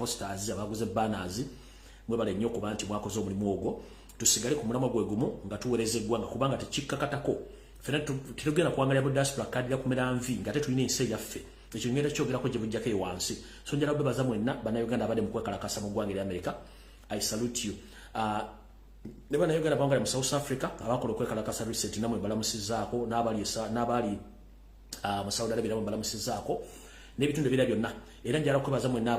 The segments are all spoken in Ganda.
posters, abaguze banners, mwebale nnyo okuba nti mwakoze omulimu ogwo. Tusigale ku mulamwa gwe gumu nga tuweereza eggwanga, kubanga tekikkakatako. Fena tetugenda kuwangalira bu diaspora card ya kumera nvi nga tetulina ensi eyaffe. Ekyo ngenda kyogerako gye bujjako eyo wansi. So njala bebaza mwenna Bannayuganda abadde mu kwekalakasa mu ggwanga erya America. I salute you. Ne Bannayuganda abawangala mu South Africa abakola okwekalakasa recent, namwe balamusizaako, n'abali mu Saudi Arabia namwe balamusizaako, n'ebitundu ebira byonna. Era njala kwebaza mwenna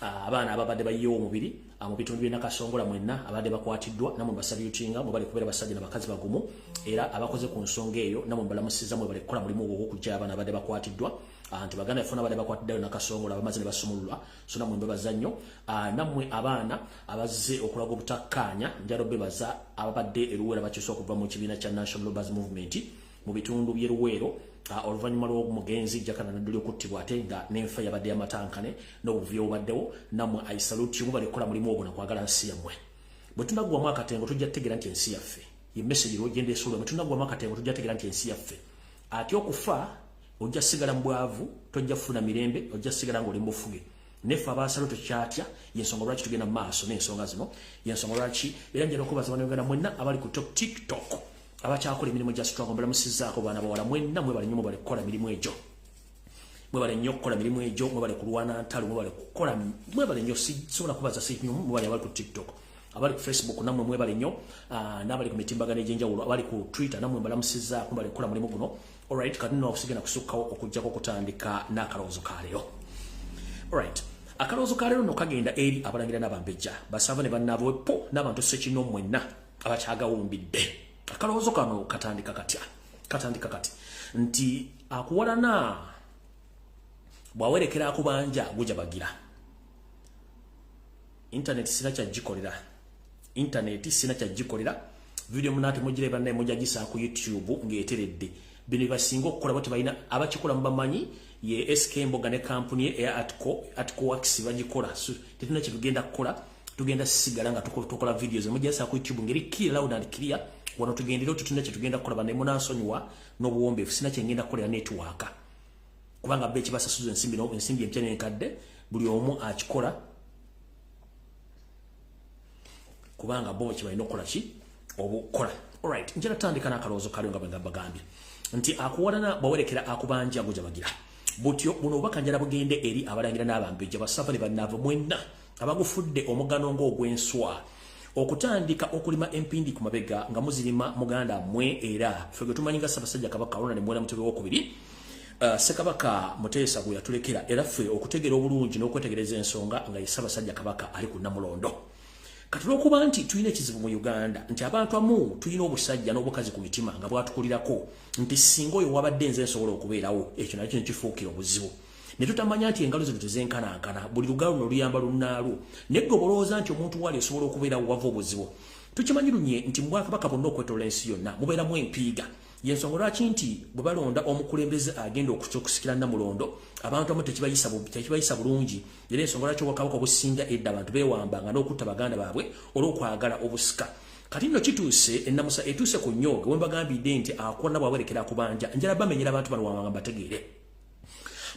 abaana ababadde bayiyewo omubiri mu bitundu by'e Nakasongola, mwenna abadde bakwatiddwa, namwe mbasalutinga. Mwebale kubeera basajja na bakazi bagumu, era abakoze ku nsonga eyo namwe mbalamusiza. Mwebale kukola mulimu ogwo ogw'okuggyayo abaana abadde bakwatiddwa, nti baganda baffe abadde bakwatiddwayo Nakasongola bamaze ne basumululwa. So nammwe mbebaza nnyo. Nammwe abaana abazze okulaga obutakkaanya, njala obebaza ababadde eruweero bakyusa okuva mu kibiina kya National Robbers Movement mu bitundu by'e Luweero, oluvannyuma lw'omugenzi Jakana Nadduli okuttibwa, ate nga n'enfa yabadde yamatankane n'obuvuyo obubaddewo. Nammwe I salute you. Mubale kukola mulimu ogwo nakwagala nsi yammwe. Bwe tunaggwamu akatengo, tujja kutegeera nti ensi yaffe ye message genda esuula. Bwe tunaggwamu akatengo, tujja kutegeera nti ensi yaffe ate okufa ojja sigala mu bwavu, tojja kufuna mirembe, ojja sigala ng'oli mu bufuge. Neffe abasalo tukyatya, yensonga lwaki tugenda mu maaso n'ensonga zino, yensonga lwaki. Era njala okubaza Bannayuganda mwenna abali ku TikTok abakyakola emirimu gya struggle, mbalamusizaako. Baana bawala mwenna mwebale nnyo, mwebale kukola mirimu egyo, mwebale nnyo okukola mirimu egyo, mwebale kulwana ntalo, mwebale kukola, mwebale nnyo. Sisobola kubaza sinyo. Mwebale abali ku TikTok, abali ku Facebook nammwe mwebale nnyo, n'abali ku mitimbagano egy'enjawulo, abali ku Twitter nammwe mbalamusizaako, mwebale kukola mulimu guno. Alright, kati nno okusigenda kusukkawo okujjako okutandika n'akalowoozo ka leero. Alright, akalowoozo ka leero nno kagenda eri abalangira n'abambejja, basava ne bannaabwe po n'abantu ssekino mwenna abakyagawumbidde. Akalowoozo kano katandika katya? Katandika kati nti akuwalana bw'awerekera akubanja gujabagira. Internet sina kyagikolera, internet sina kyagikolera. Video munate mugireba naye mujja gisa ku YouTube ng'eteredde. Bino basinga okukola bo tebalina abakikola mubamanyi, ye SK Mboga ne kampuni eya Atco Works bagikola. So tetulina kyetugenda kukola, tugenda sigala nga tukola videos, mujja gisa ku YouTube ngeri clear, loud and clear. Wano tugendera tutulina kyetugenda kukola. Bane munansonyiwa n'obuwombeefu, sina kyengenda kukolera network, kubanga be ekibasasuza ensimbi, ensimbi empya n'enkadde, buli omu akikola kubanga bo kibalina okukola ki obukola. Alright, njala tandika n'akalowoozo kaliyo nga bwe ngambagambye nti akuwalana bwawerekera akubanja gujabagira. Butyo buno obubaka njala bugende eri abalangira n'abambejja, basava ne bannaava mwenna abagufudde omugano ng'ogw'enswa okutandika okulima empindi ku mabega nga muzirima muganda mmwe. Era ffe gwe tumanyi nga Ssaabasajja Kabaka Ronald Muwenda Mutebi owokubiri, Ssekabaka Muteesa gwe yatulekera, era ffe okutegeera obulungi n'okwetegereza ensonga nga ye Ssaabasajja Kabaka ali ku Nnamulondo. Kati olwokuba nti tulina ekizibu mu Uganda nti abantu amu tulina obusajja n'obukazi ku mitima nga bwatukulirako nti singa oyo wabadde nze nsobola okubeerawo, ekyo nakyo nekifuukira obuzibu ne tutamanya nti engalo zino tezenkanankana, buli lugalo luno luyamba lunnaalwo. Naye gwe bolowooza nti omuntu waali osobola okubeerawo, wava obuzibu. Tukimanyi lunye nti mu bwakabaka bwonna okwetolola ensi yonna mubeeramu empiiga. Yensonga lwaki nti bwe balonda omukulembeze agenda okusikira Nnamulondo, abantu amu tekibayisa bulungi. Era ensonga lwaki obwakabaka obusinga edda abantu beewambanga n'okutta baganda baabwe olw'okwagala obusika. Kati nno kituuse ennamusa etuuse ku nnyooge we mbagambidde nti akwana bw'awerekera akubanja. Njala bamenyera abantu bano wamanga mbategeere.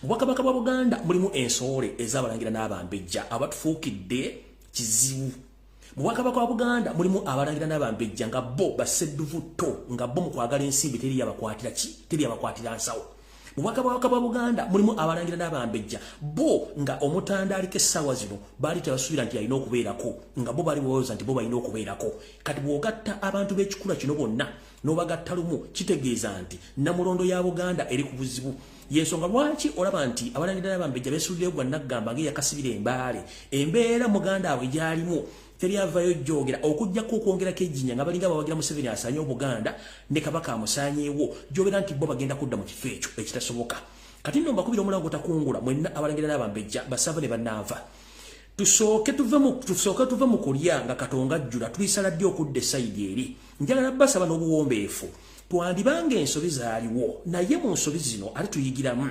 Mu bwakabaka bwa Buganda mulimu ensowole ez'abalangira n'abambejja abatufuukidde kizibu. Mu bwakabaka bwa Buganda mulimu abalangira n'abambejja nga bo bassedduvuto, nga bo mu kwagala ensimbi teri yabakwatira ki, teri yabakwatira nsawo. Mu bwakabaka bwa Buganda mulimu abalangira n'abambejja bo nga omutanda aliko essaawa zino baali tebasuubira nti alina okubeerako, nga bo baali balowooza nti bo balina okubeerako. Kati bw'ogatta abantu b'ekikula kino bonna n'obagatta lumu, kitegeeza nti Nnamulondo ya Buganda eri ku buzibu. Yensonga lwaki olaba nti abalangira n'abambejja beesuuliddeyo gwa naggamba ng'eyakasibira embaale. Embeera muganda abwe gy'alimu teri avayo jogera okujjako okwongerako ejjinya nga balinga bawagira Museveni asaanye Obuganda ne Kabaka amusaanyeewo, gy'obeera nti bo bagenda kudda mu kifo ekyo ekitasoboka. Kati nno mbakubira omulango otakungula mwenna abalangira n'abambejja, basava ne bannaava. Tusooke tuve mu kulya nga Katonga ajjula, tulisala ddi okudda esayidi eri? Njagala basaba n'obuwombeefu, twandibanga ensobi zaaliwo, naye mu nsobi zino ate tuyigiramu.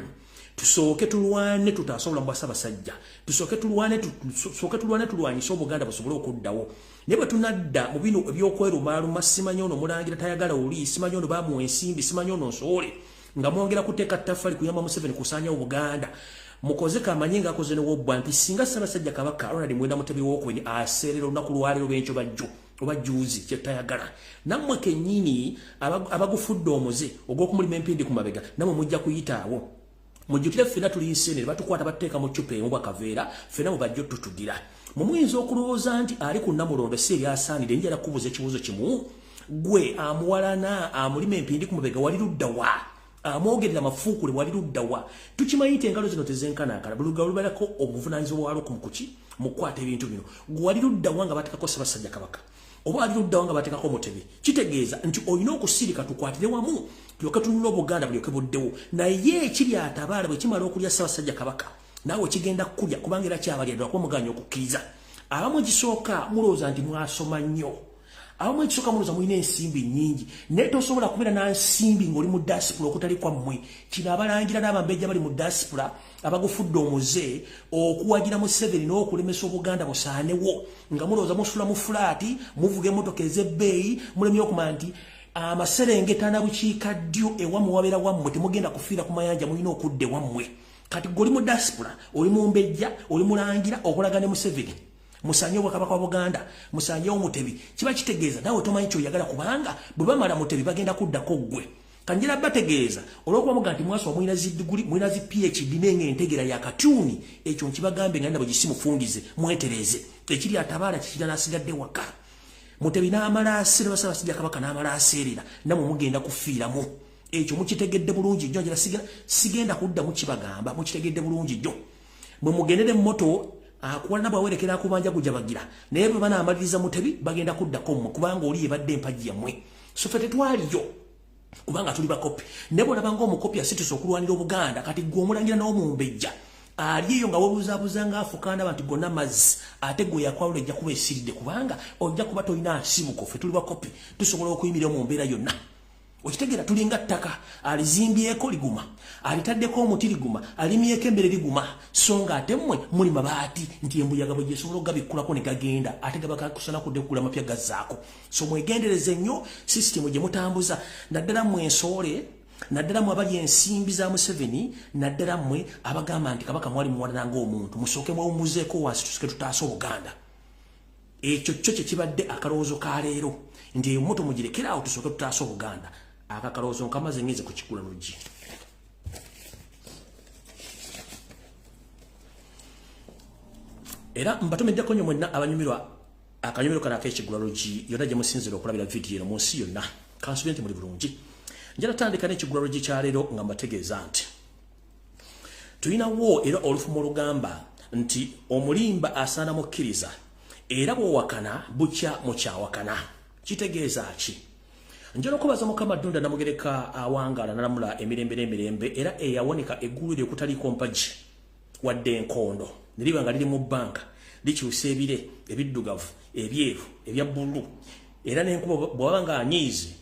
Tusooke tulwane tutaase obulamu bwa Ssaabasajja, tusooke tulwane tulwanyise Obuganda busobole okuddawo. Naye bwe tunadda mu bino ebyokwerumaaluma, simanyi ono mulangira tayagala oli, simanyi ono bamuwa ensimbi, simanyi ono nsowole, Nga mwongera kuteeka ttaffaali kuyamba Museveni kusaanyawo Buganda. Mukoze kamanyi ng'akoze ne wobbwa nti singa Ssaabasajja Kabaka Ronald Muwenda Mutebi Owookubiri aseerera olunaku lwaleero b'enkyo bajjo oba jjuuzi kye tayagala, nammwe kennyini abagufudde omuze ogw'okumulima empindi ku mabega, nammwe mujja kuyitaawo. Mujjukire ffenna tuli nsenene, batukwata batuteeka mu ccupa emu bwakaveera, ffenna mwe bajja otutugira. Mwe muyinza okulowooza nti ali ku Nnamulondo si ebyasaanidde. Njagala kukubuuza ekibuuzo kimu: gwe amuwalana, amulima empindi ku mabega, wali ludda wa? Amwogerera mafuukule, wali ludda wa? Tukimanyi nti engalo zino tezenkanankana, buli lugalo lubeerako obuvunaanyizibwa bwalwo ku mukuki mu kukwata ebintu bino. Gwe wali ludda wa nga bateekako Ssaabasajja Kabaka, oba wali ludda wa nga bateekako Mutebi? Kitegeeza nti olina okusirika, tukwatire wamu tulyoke tunule Obuganda bulyoke buddewo. Naye ekiri atabaala bwe kimala okulya Ssaabasajja Kabaka, naawe kigenda kukulya, kubanga era kyabalya ddala kuba muganya okukkiriza. Abamu ekisooka mulowooza nti mwasoma nnyo, abamu ekisooka mulowooza mulina ensimbi nnyingi, naye tosobola kubeera na nsimbi ng'oli mu diaspora okutali kwammwe. Kino abalangira n'abambejja bali mu diaspora abagufudde omuze okuwagira Museveni n'okulemesa Obuganda busaanewo, nga mulowooza musula mu fulaati, muvuga emmotoka ez'ebbeeyi, mulemye okumanya nti amaserengeta na bukiika ddyo ewammwe wabeera wammwe. Temugenda kufiira ku mayanja, mulina okudda ewammwe. Kati gwe oli mu diaspora, oli mumbejja, oli mulangira, okolaga ne Museveni, musanye obwakabaka bwa Buganda, musanyewo Mutebi, kiba kitegeeza naawe tomanyi kyoyagala, kubanga bwe bamala Mutebi bagenda kuddako ggwe. Kanjira bategeeza, olw'okuba muga nti mwasoma, mulina zi diguli, mulina zi PhD, naye entegeera ya katyuni. Ekyo nkibagambe nga nabo gisimufungize, mwetereeze. Ekiri atabaala kikira n'asigadde waka. Mutebi n'amala aseera, Ssaabasajja Kabaka n'amala aseerera, nammwe mugenda kufiiramu. Ekyo mukitegedde bulungi nnyo. Njira sigenda kuddamu kibagamba, mukitegedde bulungi nnyo. Mwe mugendere moto akuwalana bwawerekera akubanja gujabagira, naye bwe banaamaliriza Mutebi bagenda kuddako mmwe, kubanga oli yebadde empagi yammwe. So ffe tetwaliyo kubanga tuli bakopi, naye bwolaba ng'omukopi asituse okulwanira Obuganda, kati gwe omulangira n'omumbejja ali eyo nga webuzabuza ng'afukaana abantu gonna mazzi, ate gwe yakwalula ejja kuba esiridde, kubanga ojja kuba tolina nsibuko. Ffe tuli bakopi, tusobola okuyimirira mu mbeera yonna. Okitegeera? Tulinga ttaka, alizimbyeko liguma, alitaddeko omuti liguma, alimyeko emmere liguma. So nga ate mmwe muli mabaati, nti embuyaga bwe gyesobola okugabikkulako ne gagenda, ate gaba kudde kugula mapya gazzaako. So mwegendereze nnyo sisitimu gye mutambuza, naddala mmwe ensoole, naddala mmwe abali ensimbi za Museveni, naddala mmwe abagamba nti Kabaka mwali muwanana ng'omuntu. Musooke mwewummuzeeko wansi, tusike tutaase Obuganda. Ekyo kyo kye kibadde akalowoozo ka leero, nti emoto mugirekeraawo, tusooke tutaase Obuganda. Akakalowoozo nkamaze, ngenze ku kikula luggi. Era mbatumiddeko nnyo mwenna abanyumirwa akanyumiro kano ak'ekigula luggi, yonna gye musinzira okulabira vidiyo eno mu nsi yonna. Kansubire nti muli bulungi. Njala tandika n'ekigula luggi kya leero nga mbategeeza nti tulinawo era olufumo olugamba nti omulimba asaana mukkiriza, era bw'owakana bukya mukyawakana. Kitegeeza ki? Njala okubaza Mukama Ddunda Namugereka awangaala nalamula emirembe n'emirembe, era eyawonika eggulu eryo okutaliiko mpagi wadde enkondo, ne liba nga liri mu bbanga, likyusa ebire ebiddugavu, ebyeru, ebya bbulu, era n'enkuba bw'aba nga anyiize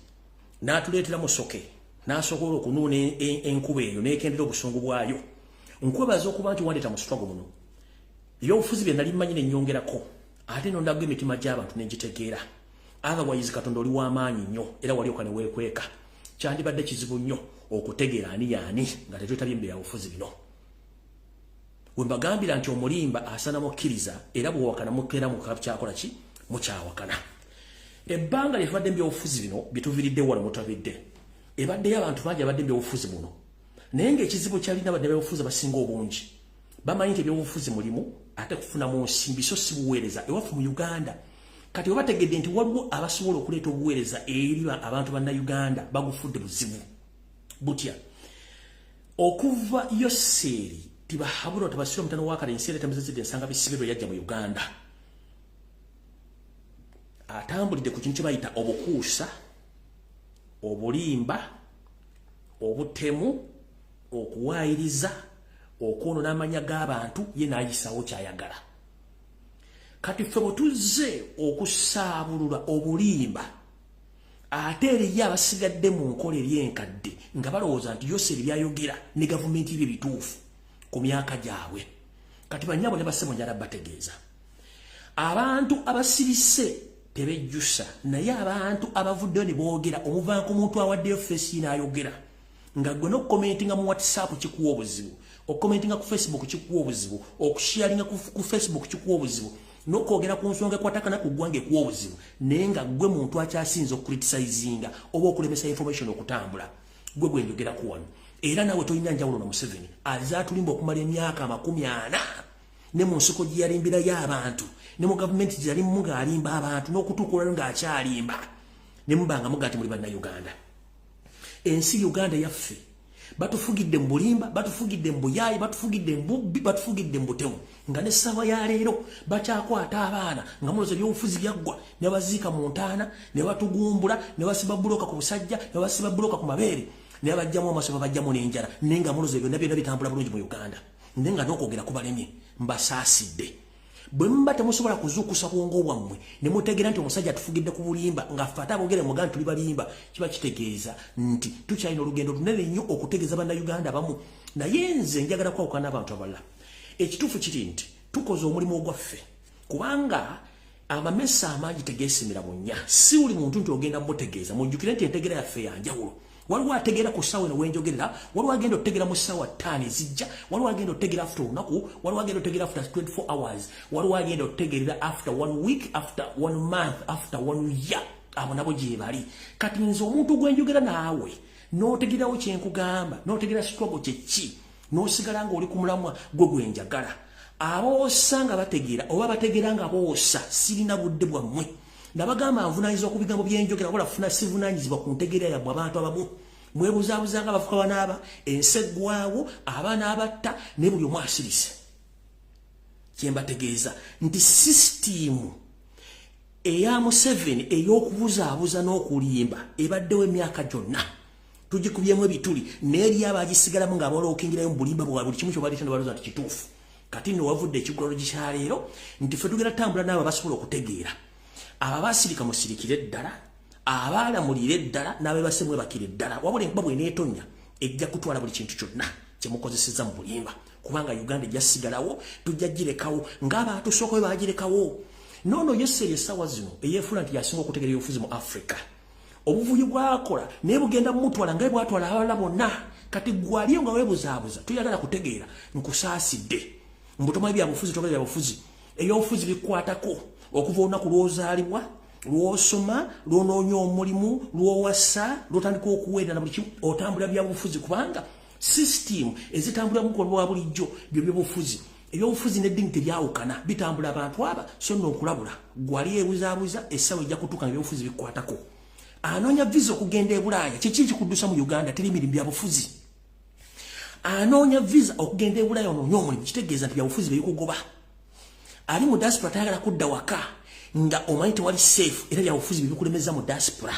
n'atuleetera musoke, n'asobola okunuuna enkuba eyo n'ekendera obusungu bwayo. Nkwebaza okuba nti wandeeta mu struggle muno, ebyobufuzi bye nali mmanyi nennyongerako, ate nondaga emitima gy'abantu negitegeera. Otherwise, Katonda oli w'amaanyi nnyo, era walyoka ne weekweka, kyandibadde kizibu nnyo okutegeera ani yaani nga tetwetabye mu byabufuzi bino. We mbagambira nti omulimba asana mukkiriza, era bw'owakana mukeera mukyakola ki? Mukyawakana. Ebbanga lye tubadde mu byobufuzi bino bye tuviiridde wano mutabidde, ebaddeyo abantu bangi abadde mu byobufuzi muno, naye ng'ekizibu kyalina bannabyobufuzi abasinga obungi, bamanyi nti ebyobufuzi mulimu ate kufuna mu nsimbi, so si buweereza. Ewaffe mu Uganda kati obategedde nti waliwo abasobola okuleeta obuweereza eri abantu bannayuganda, bagufudde buzibu butya. Okuva Yoseeri Tibahabulwa Tebasira omutano wa kale ensi era tamuzizidde ensanga bisibirwe yajja mu Uganda, atambulidde ku kintu kye bayita obukuusa, obulimba, obutemu, okuwaayiriza, okwonoona amanya g'abantu, ye n'ayisawo kyayagala. Kati ffe bwe tuzze okusaabulula obulimba, ate eriyo abasigadde mu nkola eri enkadde nga balowooza nti Yoseri byayogera ne gavumenti bye bituufu ku myaka gyabwe. Kati bannyabo ne bassebo, njala bategeeza, abantu abasirise tebejjusa, naye abantu abavuddeyo ne boogera, omuvanku muntu awaddeyo face n'ayogera. Nga gwe n'okukomentinga mu WhatsApp kikuwa obuzibu, okukomentinga ku Facebook kikuwa obuzibu, okusharinga ku Facebook kikuwa obuzibu, n'okwogera ku nsonga ekwatakana ku ggwanga ekuwa obuzibu, naye nga gwe muntu akyasinza okucriticizinga oba okulemesa information okutambula. Gwe gwe njogeraku wano, era naawe tolina njawulo na Museveni aze atulimba okumala emyaka 40, ne mu nsiko gye yalimbirayo abantu, ne mu gavumenti gye yalimu ng'alimba abantu, n'okutuuka olwaleero ng'akyalimba, ne muba nga mugaa nti muli Bannayuganda. Ensi Uganda yaffe batufugidde mu bulimba, batufugidde mu buyaayi, batufugidde mu bubbi, batufugidde mu butemu, nga n'essaawa ya leero bakyakwata abaana nga mulowooza ebyobufuzi byaggwa, ne baziika mu ntaana, ne batugumbula, ne basiba buloka ku busajja, ne basiba buloka ku mabeere, ne babajjamu amaaso, babajjamu n'enjala, naye nga mulowooza byonna byonna bitambula bulungi mu Uganda, naye nga n'okwogera kubalemye. Mbasaasidde. Bwe muba temusobola kuzuukusa bwongo bwammwe ne mutegeera nti omusajja atufugidde ku bulimba, nga ffe ate aboogere mugaa nti tuli balimba, kiba kitegeeza nti tukyalina olugendo lunene nnyo okutegeeza Bannayuganda abamu. Naye nze njagala kwawukana n'abantu abalala. Ekituufu kiri nti tukoze omulimu ogwaffe, kubanga amamesa amangi tegeesimira bunnya. Si buli muntu nti ogenda mutegeeza. Mujjukire nti entegeera yaffe ya njawulo. Waliwo ategeera ku ssaawa eno wenjogerera, waliwo agenda otegeera mu ssaawa 5 ezijja, waliwo agenda otegeera after olunaku, waliwo agenda otegeera after 24 hours, waliwo agenda otegeerera after 1 week, after 1 month, after 1 year. Abo nabo gye bali. Kati nze omuntu gwenjogera naawe n'otegeerawo kye nkugamba, n'otegeera struggle kye ki, n'osigala ng'oli ku mulamwa gwe gwenjagala. Aboosa nga bategeera oba bategeera nga boosa, sirina budde bwammwe. Nabagamba nvunaanyizibwa ku bigambo byenjogera, wabula funa sivunaanyizibwa ku ntegeera yammwe. Abantu abamu mwebuzaabuza nga bafuka banaaba, ensi eggwawo, abaana abatta, ne buli omu asirise. Kyembategeeza nti sisitiimu eya Museveni ey'okubuzaabuza n'okulimba ebaddewo emyaka gyonna, tugikubyemu ebituli, naye eri abagisigalamu nga abalokingirayo mu bulimba bwa buli kimu kyobaleeta ne balowooza nti kituufu. Kati nno wavudde ekigulalo kyaleero nti ffe tugenda tutambula n'abo abasobola okutegeera. Abo abasirika musirikire ddala, abaalamulire ddala, n'abebase mwebakire ddala. Wabula enkuba bw'eneetonnya ejja kutwala buli kintu kyonna kye mukozesezza mu bulimba, kubanga Uganda ejja sigalawo, tujja girekawo ng'abatusooka bwe baagirekawo. Noono Yoseri essaawa zino eyeefuula nti yasinga okutegeera ebyobufuzi mu Africa, obuvuyo bwakola naye bugenda mumutwala nga bwatwala abalala bonna. Kati gwaliyo nga weebuzaabuza, toyagala kutegeera, nkusaasidde. Mbutomanyi byabufuzi, togera byabufuzi. Ebyobufuzi bikwatako okuva olunaku lw'ozaalibwa, lw'osoma, lw'onoonya omulimu, lw'owasa, lw'otandika okuweerera, na buli kimu otambula byabufuzi, kubanga sisitiimu ezitambula mu bwa bulijjo byo byobufuzi. Ebyobufuzi n'eddiini tebyawukana, bitambula abantu aba. So nno okulabula gwali ebuzaabuza, essaawa ejja kutuuka nga ebyobufuzi bikwatako. Anoonya visa okugenda e Bulaaya, kiki ekikuddusa mu Uganda? Teri mirimu, byabufuzi. Anoonya visa okugenda e Bulaaya onoonya omulimu, kitegeeza nti byabufuzi bebikugoba. Ali mu diaspora tayagala kudda waka nga omanyi tewali safe, era byabufuzi bebikulemeza mu diaspora.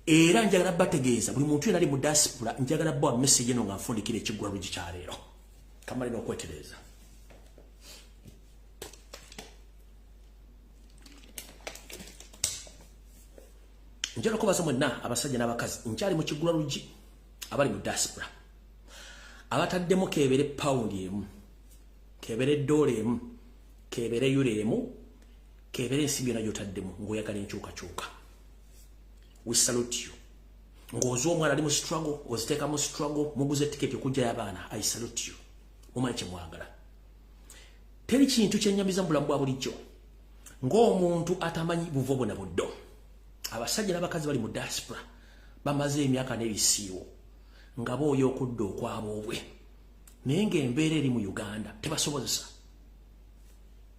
Era njagala bategeeza buli muntu yenna ali mu diaspora, njagala bawa message eno nga nfundikira ekiggula luggi kyaleero. Kamale n'okwetereeza. Njagala okubaza mwenna abasajja n'abakazi nkyali mu kiggula luggi abali mu diaspora, abataddemu kebere pawundi emu, kebere ddoola emu, kebere euro emu, kebere ensimbi yonna gy'otaddemu ng'oyagala enkyukakyuka. We salute you. Ng'ozi omwana ali mu struggle, oziteeka mu struggle, muguze tiketi okugjayo abaana, I salute you. Mumanyi kye mwagala. Teri kintu kyennyamiza mu bulamu bwa bulijjo ng'omuntu atamanyi buvo bwona buddo. Abasajja n'abakazi bali mu diaspora bamaze emyaka n'ebisiiwo nga booya okudda okwaboobwe, naye ng'embeera eri mu Uganda tebasobozesa.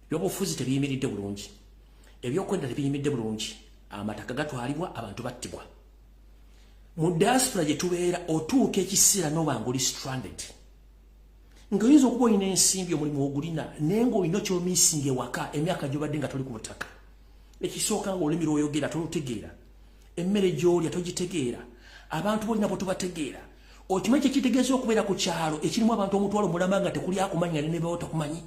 Ebyobufuzi tebiyimiridde bulungi, ebyokwenda tebiyimiridde bulungi, amataka gatwalibwa, abantu battibwa. Mu diaspora gye tubeera otuuka ekiseera n'oba ng'oli stranded, ng'oyinza okuba olina ensimbi, omulimu ogulina, naye ng'olina kyomiisinga ewaka emyaka gy'obadde nga toli ku butaka. Ekisooka, ng'olulimi lw'oyogera tolutegeera, emmere gy'olya togitegeera, abantu bolina bo tobategeera. Okimanyi kyekitegeeza okubeera ku kyalo ekirimu abantu 100,000 nga tekuli akumanya ne nebawo takumanyi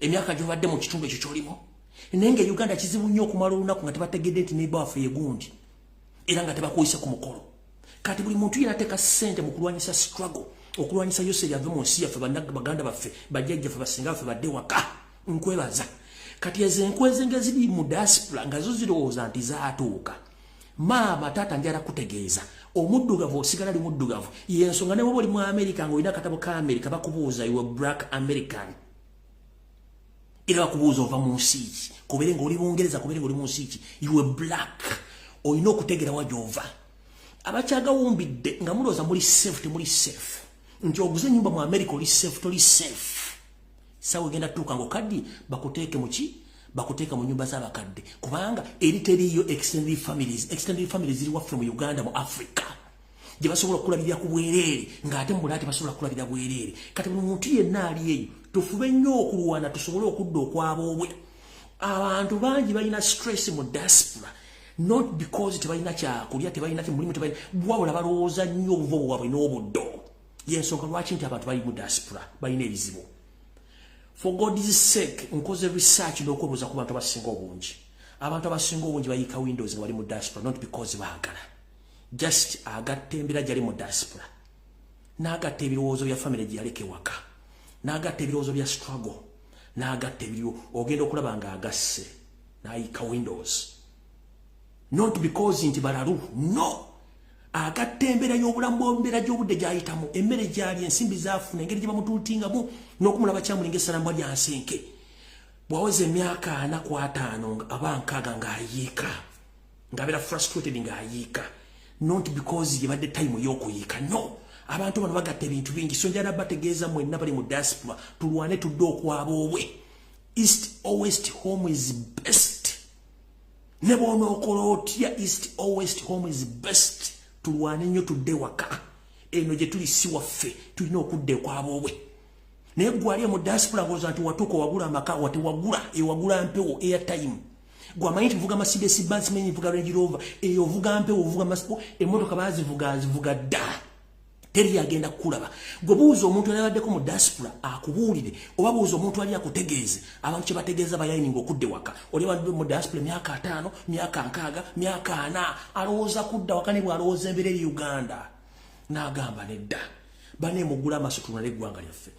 emyaka gy'obadde mu kitundu ekyo ky'olimu? Naye nga Uganda kizibu nnyo okumala olunaku nga tebategedde nti neighbor waffe yegundi, era nga tebakuyise ku mukolo. Kati buli muntu yena ateeka ssente mu kulwanyisa struggle, okulwanyisa Yoseri ave mu nsi yaffe, baganda baffe, bajjajjaffe, basinga baffe badde waka, nkwebaza. Kati ezo enkwezenge ziri mu diaspora nga zo zirowooza nti zaatuuka. Maama, taata, njala kutegeeza Omuddugavu osigala ali muddugavu. Yensonga ne bw'oba oli mu America ng'olina akatabo ka America, bakubuuza, "You are black American?" Era bakubuuza, "Ova mu nsi ki?" Kubeere ng'oli Bungereza, kubeere ng'oli mu nsi ki, you are black. Olina okutegeera wa gy'ova. Abakyagawumbidde nga mulowooza muli safe, temuli safe. Nti oguze ennyumba mu America oli safe, toli safe. Sawa egenda tuuka ng'okaddi, bakuteeke mu ki, bakuteeka mu nyumba z'abakadde, kubanga eri teriiyo extended families. Extended families ziri waffe mu Uganda, mu Africa, gye basobola okulabirira ku bwereere, ng'ate mu Bulaaya tebasobola kulabirira bwereere. Kati buli muntu yenna ali eyo, tufube nnyo okulwana tusobole okudda okwaboobwe. Abantu bangi balina stress mu diaspora, not because tebalina kyakulya, tebalina mulimu, tebalina, wabula balowooza nnyo obuvo bwabwe n'obuddo. Yensonga lwaki nti abantu bali mu diaspora balina ebizibu. For God's sake, nkoze research n'okwebuuza ku bantu abasinga obungi. Abantu abasinga obungi bayiika windows nga bali mu diaspora, not because baagala, just agatta embeera gyali mu diaspora, n'agatta ebirowoozo bya family gye yaleka ewaka, n'agatta ebirowoozo bya struggle, n'agatta ebiriwo. Ogenda okulaba nga agasse n'ayiika windows, not because nti balalu, no. Agatta embeera y'obulamu bw'embeera gy'obudde gy'ayitamu, emmere gy'ali, ensimbi zaafuna, engeri gye bamutuutingamu n'okumulaba kyamulinga essalambwa lya nsenke. Bw'aweza emyaka 45 aba 60 ng'ayiika, ng'abeera frustrated, ng'ayiika, not because yebadde time y'okuyiika, no. Abantu bano bagatta ebintu bingi. So njala bategeeza mwenna bali mu diaspora, tulwane tudde okwaboobwe. East or west, home is best. Ne bw'onookola otya, east or west, home is best. Tulwane nnyo tudde waka. Eno gye tuli si waffe, tulina okudda ekwaboobwe. Naye gwali mu diaspora ng'olowooza nti watuuka wagula amaka, watewagula, ewagula mpewo, airtime. Gwamanyi nti nvuga Mercedes Benz, manyi nvuga Range Rover, eyo ovuga mpewo, ovuga emmotoka baazivuga azivuga dda, teri agenda kukulaba. Gwe buuza omuntu aliabaddeko mu diaspora akubuulire, oba buuza omuntu ali akutegeeze. Abantu kye bategeeza, bayayininga okudde waka. Oli abadde mu diaspora emyaka 50, myaka 60, myaka 40, alowooza kudda waka, ne bw'alowooza embeera eri Uganda n'agamba nedda. Baneemugula amaaso, tunale eggwanga lyaffe.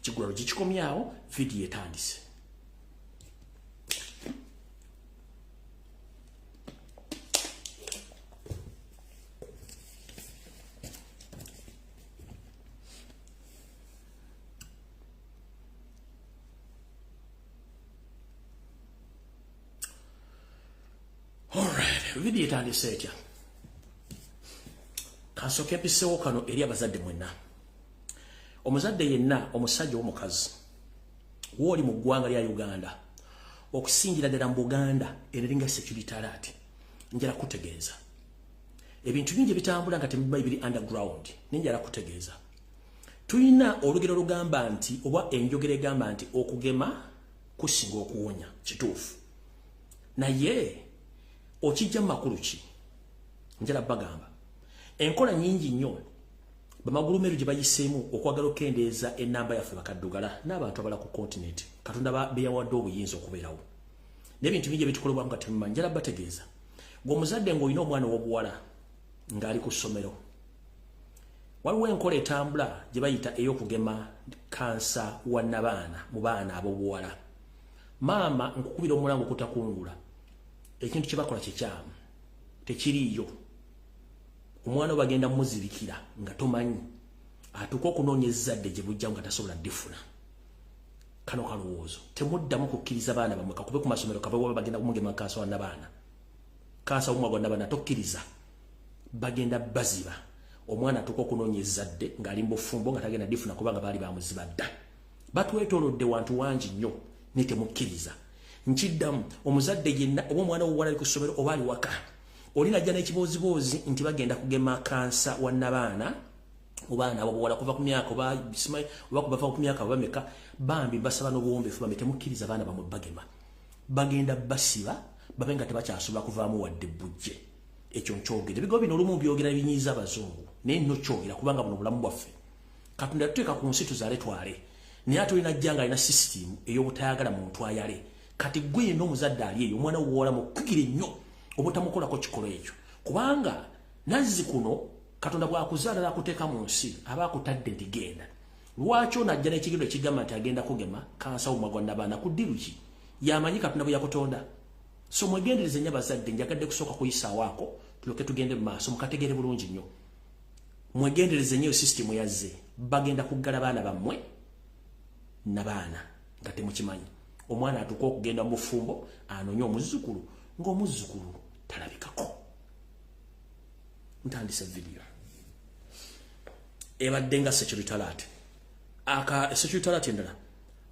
Kigulalo gikikomyawo, vidiyo etandise. Alright, vidiyo etandise etya? Kansooke mpisewo kano eri abazadde mwenna. Omuzadde yenna, omusajja omukazi, wooli mu ggwanga lya Uganda, okusingira ddala mu Buganda ereringa security alert, njala kutegeeza ebintu bingi ebitambula nga temubimanyi, biri underground. Nenjala kutegeeza, tulina olugero lugamba nti, oba enjogera egamba nti, okugema kusinga okuwonya. Kituufu, naye okijja mu makulu ki? Njala bagamba, enkola nyingi nnyo bamagulumeru gye bayiseemu okwagala okukendeeza ennamba yaffe bakaddugala n'abantu abala ku continent Katonda beyawadde obuyinza okubeerawo, n'ebintu bingi ebitukolebwamu nga temumanyi. Njala bategeeza, ng'omuzadde ng'olina omwana ow'obuwala ng'ali ku ssomero, waliwo enkola etambula gye bayita ey'okugema kansa wa nabaana mu baana ab'obuwala. Maama, nkukubira omulango okutakungula, ekintu kye bakola kikyamu, tekiriiyo. Omwana bagenda muzibikira nga tomanyi, atuuka okunoonya ezzadde gye bujjamu nga tasobola ddifuna. Kano kalowoozo, temuddamu kukkiriza baana bamwe kakube ku masomero kabe waba bagenda kumugema kansa wa nabaana, kansa womwa gwa nabaana. Tokkiriza, bagenda baziba. Omwana atuuka okunoonya ezzadde ng'ali mu bufumbo nga tagenda ddifuna, kubanga baali bamuziba dda. Batwetoolodde wantu wangi nnyo, naye temukkiriza. Nkiddamu, omuzadde yenna oba omwana wobuwala ali ku ssomero oba ali waka, oli najja n'ekibooziboozi nti bagenda kugema kansa wa nabaana mu baana abobuwala kuva ku myaka oba oba kubava ku myaka bameka, bambi basaba n'obuwombeefu, bambi temukkiriza baana bamwe bagema. Bagenda basiba babe nga tebakyasobola kuvaamu wadde bujje. Ekyo nkyogera, ebigambo bino olumu byogera ebinyiiza abazungu, naye nno kyogera kubanga buno bulamu bwaffe. Katonda yatuteeka ku nsi tuzaale twale, naye ate olina jja nga alina sisitimu ey'obutayagala muntu ayale. Kati gwe yenna omuzadde ali eyo, omwana wowola mukugire nnyo obutamukolako kikolo ekyo, kubanga nazzi kuno Katonda bw'akuzaala n'akuteeka mu nsi, aba akutadde nti genda. Lwaki ono ajja n'ekigendo ekigamba nti agenda kugema kansa womwa gwa nabaana? Ku ddiru ki yamanyi Katonda bwe yakutonda? So mwegendereze nnyo abazadde. Njagadde kusooka kuyisaawo ako, tulyoke tugende mu maaso, mukategeere bulungi nnyo. Mwegendereze nnyo system yazze, bagenda kuggala baana bammwe nabaana nga temukimanyi. Omwana atuuka okugenda mu bufumbo anonye omuzzukulu ng'omuzzukulu talabikako. Ntandise video ebadde nga security alert, aka security alert endala.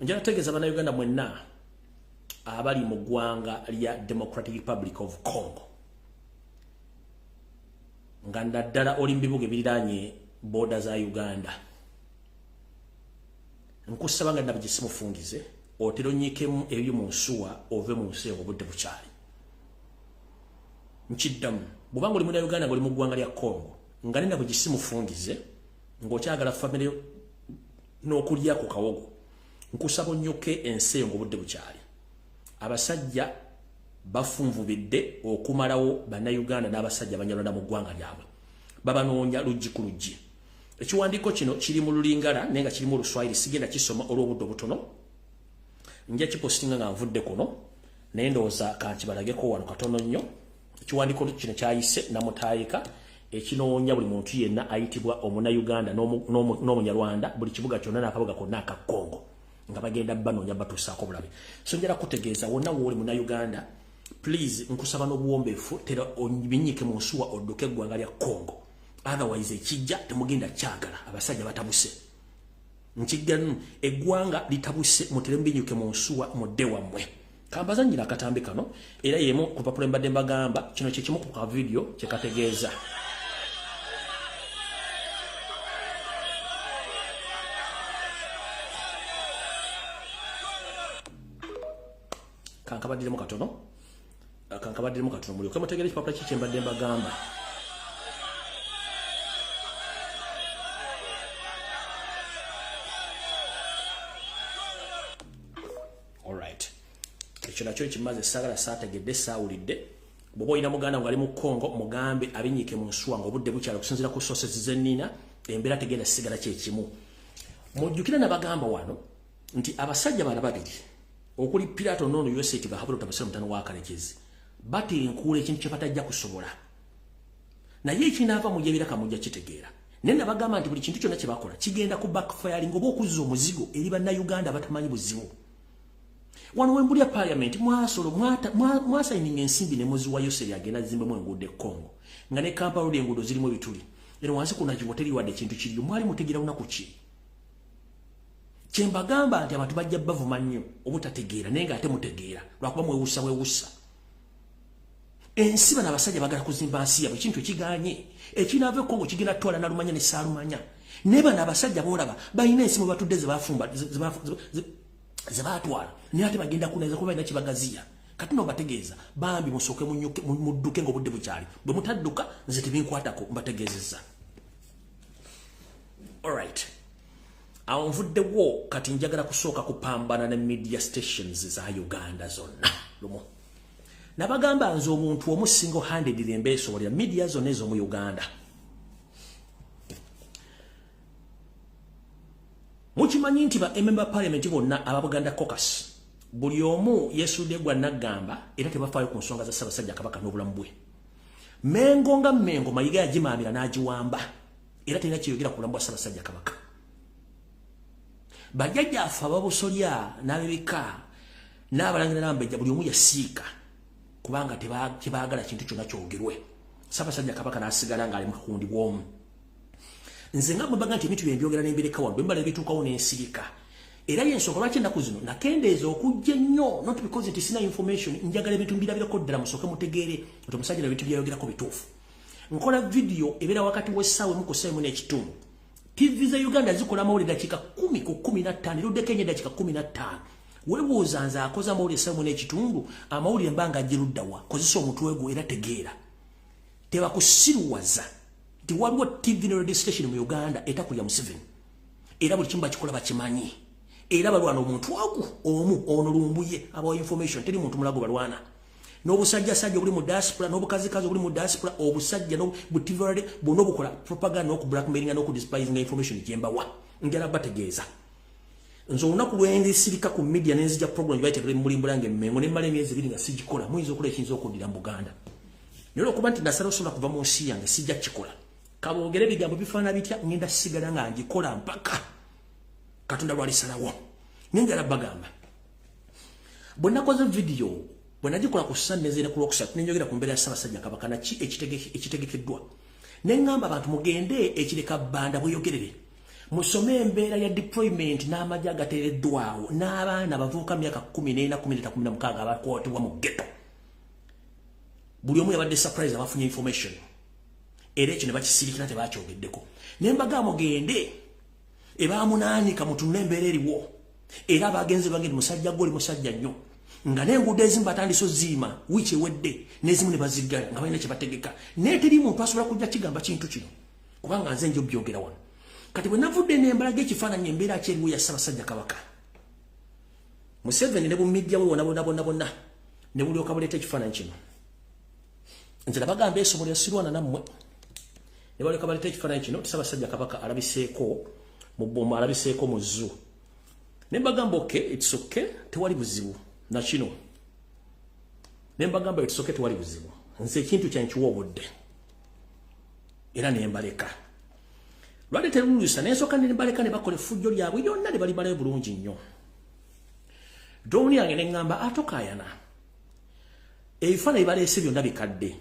Njala tegeeza Bannayuganda mwenna abali mu ggwanga lya Democratic Republic of Congo, nga naddala oli mu bibuga ebiriraanye booda za Uganda, nkusaba nga nabwe gisimufungize otera onyiikemu ebyo mu nsuwa ove mu nsi eyo obudde bukyali. Nkiddamu, bw'obanga oli Munnayuganda ng'oli mu ggwanga lya Congo nga nina bwe gisimufungize ng'okyagala famire n'okulya ku kawogo, nkusaba onnyoke ensi eyo ng'obudde bukyali. Abasajja bafunvubidde okumalawo Bannayuganda n'abasajja Abanyarwanda mu ggwanga lyabwe, babanoonya luggi ku luggi. Ekiwandiiko kino kiri mu Lulingala naye nga kirimu Oluswayiri, sigenda kisoma olw'obudde obutono, nja kipositinga nga nvudde kuno, naye ndowooza kankibalageko wano katono nnyo. Ekiwandiiko kino kyayise namutaayika ekinoonya buli muntu yenna ayitibwa Omunnayuganda n'Omunyarwanda buli kibuga kyonna n'akabuga konna aka Congo, nga bagenda banoonya batuusaako bulabe. So njala kutegeeza wonna wooli Munnayuganda, please nkusaba n'obuwombeefu tera obinyike mu nsuwa odduke eggwanga lya Congo, otherwise ekijja temugenda kyagala. Abasajja batabuse, nkiggamu eggwanga litabuse, mutere mubinyuke mu nsuwa mudde wammwe. Kambazannyira akatambi kano era yemu ku papula mbadde mbagamba, kino kye kimu ku ka video kye kategeeza. Kankabaddiremu katono, kankabaddiremu katono mulyoke mutegeere ekipapula ki kye mbadde mbagamba. Alright, ekyo nakyo ekimaze saagala saategedde saawulidde. Bw'oba olina muganda ng'ali mu Congo mugambe abinyiike mu nsuwa ng'obudde bukyali. Okusinziira ku sources zennina, embeera tegenda sigala kyekimu. Mujjukire nabagamba wano nti abasajja bana babiri okuli Pilato nono Yoseti bahabula tabasira mutano wa Kalekezi batenkuula ekintu kye batajja kusobola, naye ekinaava mu byebiraka mujja kitegeera. Naye nabagamba nti buli kintu kyonna kye bakola kigenda ku backfiring oba okuzza omuzigo eri Bannayuganda abatamanyi buzibu. Wano wembulya parliament mwasolo mwasayininga ensimbi ne muziwa Yoseri agenda zimbemu enguudo e Congo, nga ne Kampala oli enguudo zirimu ebituli, eno wansi ku Nakivubo teri wadde ekintu kiriyo. Mwali mutegeera lunaku ki? Kyembagamba nti abantu bajja bavuma nnyo obutategeera, naye ng'ate mutegeera lwakuba mwewusa bwewusa. Ensi bano abasajja bagala kuzimba nsi yabwe, ekintu ekiganye ekinaava e Congo kigenda tutwala nalumanya ne saalumanya. Naye bano abasajja boolaba balina ensi mwe batudde ze bafumba ze baatwala, naye ate bagenda kuneza kuba balina kibagaziya. Kati no mbategeeza bambi musooke mudduke ng'obudde bukyali. Bwe mutadduka nze tebinkwatako, mbategeezezza. Alright, awo nvuddewo. Kati njagala kusooka kupambana ne media stations za Uganda zonna lumu. Nabagamba nze omuntu omu single handed embeesobolera media zonna ez'omu Uganda. Mukimanyi nti ba member parliament bonna aba Buganda Caucus buli omu yeesudde gwa naggamba, era tebafaayo ku nsonga za Ssaabasajja Kabaka n'obulamu bwe. Mengo nga Mengo Mayiga yagimaamira n'agiwamba, era terina kyeyogera ku bulamu bwa Ssaabasajja Kabaka. Bajjajjaffe ababusolya n'ab'ebika n'abalangira n'abambejja buli omu yasiika kubanga tebaagala kintu kyonna kyogerwe. Ssaabasajja Kabaka n'asigala ng'ali mu kakundi bw'omu. Nze nga mwebaga nti ebintu byembyogera n'embireka wano, bwe mbala ebituukawo n'ensirika. Era yensonga lwaki ennaku zino nakendeeza okujja ennyo, not because nti sina information, njagala ebintu mbirabirako ddala musooke mutegeere nti omusajja ebintu byayogerako bituufu. Nkola vidiyo ebeera wakati w'essaawa 1 ku ssaawa 1.5. TV za Uganda zikola amawulire dakiika 10 ku 15, eruddeko enye dakiika 15. Weebuuza nze akoze amawulire essaawa 1.5, amawulire mba nga agiruddawa? Kozesa omutwe gwo era tegeera. Tebakusiruwaza nti waliwo TV ne radio station mu Uganda etakulya Museveni, era buli kimu bakikola bakimanyi, era balwana omuntu ogu omu ono Lumbuye abawa information. Teri muntu mulago balwana n'obusajjasajja obuli mu diaspora n'obukazikazi obuli mu diaspora, obusajja butivale bwonna obukola propaganda n'okublackmailinga n'okudespising information gyembawa. Njala bategeeza nze olunaku lwendisirika ku media nenzija program gyebayita mulimbula nga emmengo nemmala emyezi 2 nga sigikola, muyinza okukola ekiyinza okuddira mu Buganda. Naye olwokuba nti nasala osobola kuva mu nsi yange, sijja kikola. Kaboogere ebigambo bifaanana bitya, ngenda sigala nga ngikola mpaka Katonda lwalisalawo. Nenjala bagamba, bwe nakoze vidiyo, bwe nagikola ku Sunday ne ku Lwokusatu, nenjogera ku mbeera ya Ssaabasajja Kabaka naki ekitegekeddwa, ne ŋŋamba abantu mugende ekireka bbanda bweyogerere, musome embeera ya deployment n'amagye agateereddwawo n'abaana abavubuka myaka 14, 13, 16 abakwatibwa mu ghetto. Buli omu yabadde surprise abafunye information, era ekyo ne bakisirikira, tebakyogeddeko. Ne mbagamba mugende ebamunaanika, mutunule embeera eriwo. Era abagenzi bagende, musajja gwe oli musajja nnyo, nga n'enguudo ezimu batandise oziima wiiki ewedde, n'ezimu ne baziggala nga balina kye bategeka. Naye teri muntu asobola kujja kigamba kintu kino, kubanga nze nja obyogera wano. Kati bwe navudde nembalaga ekifaananyi, embeera kyeriwo ya Ssaabasajja Kabaka, Museveni ne bu media we bonna bonna bonna bonna ne bulyoka buleeta ekifaananyi kino. Nze nabagamba esobola sirwana nammwe. Ne balyoka baleeta ekifaananyi kino ti Ssaabasajja Kabaka alabiseeko mu boma, alabiseeko mu zoo. Ne mbagamba, "Okay, it's okay, tewali buzibu nakino." Ne mbagamba, "It's okay, tewali buzibu, nze ekintu kyankiwa obudde." Era ne mbaleka, lwali terulusa, nensooka ne mbaleka ne bakola effujjo lyabwe lyonna ne balimalayo bulungi nnyo. Drone yange neŋŋamba atokaayana, ebifaananyi baleese byonna bikadde.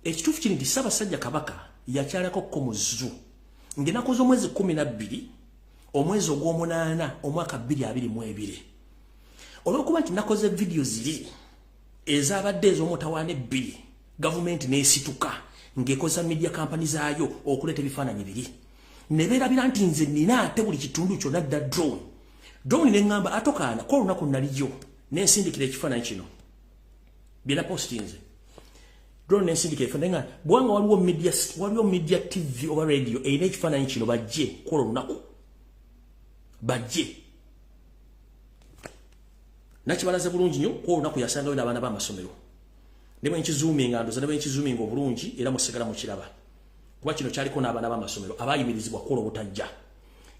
Ekituufu kiri nti Ssaabasajja Kabaka yakyalako ko mu zoo ng'ennaku z'omwezi 12, omwezi ogw'omunaana, omwaka 2022. Olw'okuba nti nakoze vidiyo ziri ezabadde ez'omutawaana ebbiri, gavumenti n'esituka ng'ekozesa media company zaayo okuleeta ebifaananyi biri, ne beerabira nti nze nina ate buli kitundu kyonna dda drone. Drone neŋŋamba atokaana ko olunaku naliyo, nensindikira ekifaananyi kino bye napostinze. Drone nensindikira ekifaananyi nga bwanga waliwo media TV oba radio erina ekifaananyi kino, bajje kwola olunaku, bajje. Nakibalaze bulungi nnyo ku olunaku yasangayo n'abaana b'amasomero. Ne bwe nkizuuminga, ndoza ne bwe nkizuuminga obulungi era musigala mukiraba, kuba kino kyaliko n'abaana b'amasomero abayimirizibwa kukola obutajja.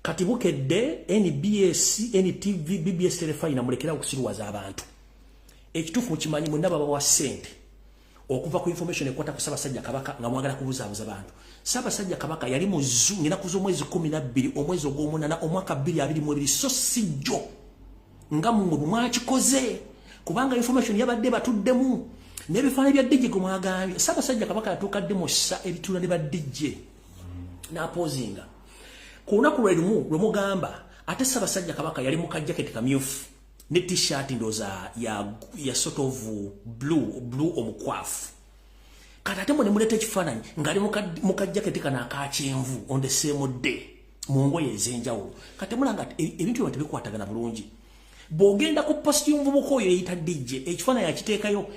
Kati Bukedde, NBS, NTV, BBS, Terefayina, mulekera okusiruwaza abantu. Ekituufu mukimanyi, mwenna babawa ssente okuva ku information ekwata ku Ssaabasajja Kabaka nga mwagala kubuzaabuza bantu. Ssaabasajja Kabaka yali mu zoo ng'ennaku z'omwezi 12, omwezi ogw'omunaana, omwaka 2022, so sijjo nga mmwe bwe mwakikoze, kubanga information yabadde batuddemu n'ebifaananyi bya DJ gwe mwagambye. Ssaabasajja Kabaka yatuuka ddi mu ssa ebituula ne ba DJ n'apozinga ku lunaku lwe lumu lwe mugamba? Ate Ssaabasajja Kabaka yali mu kajaketi kamyufu ne T-shirt, ndooza ya sort of blue omukwafu. Kati ate mwe ne muleeta ekifaananyi ng'ali mu kajaketi kano akakyenvu on the same day mu ngoye ez'enjawulo. Kati mulanga ebintu byonna tebikwatagana bulungi. Bw'ogenda ku post y'omuvubuka oyo eyita DJ, ekifaananyi akiteekayo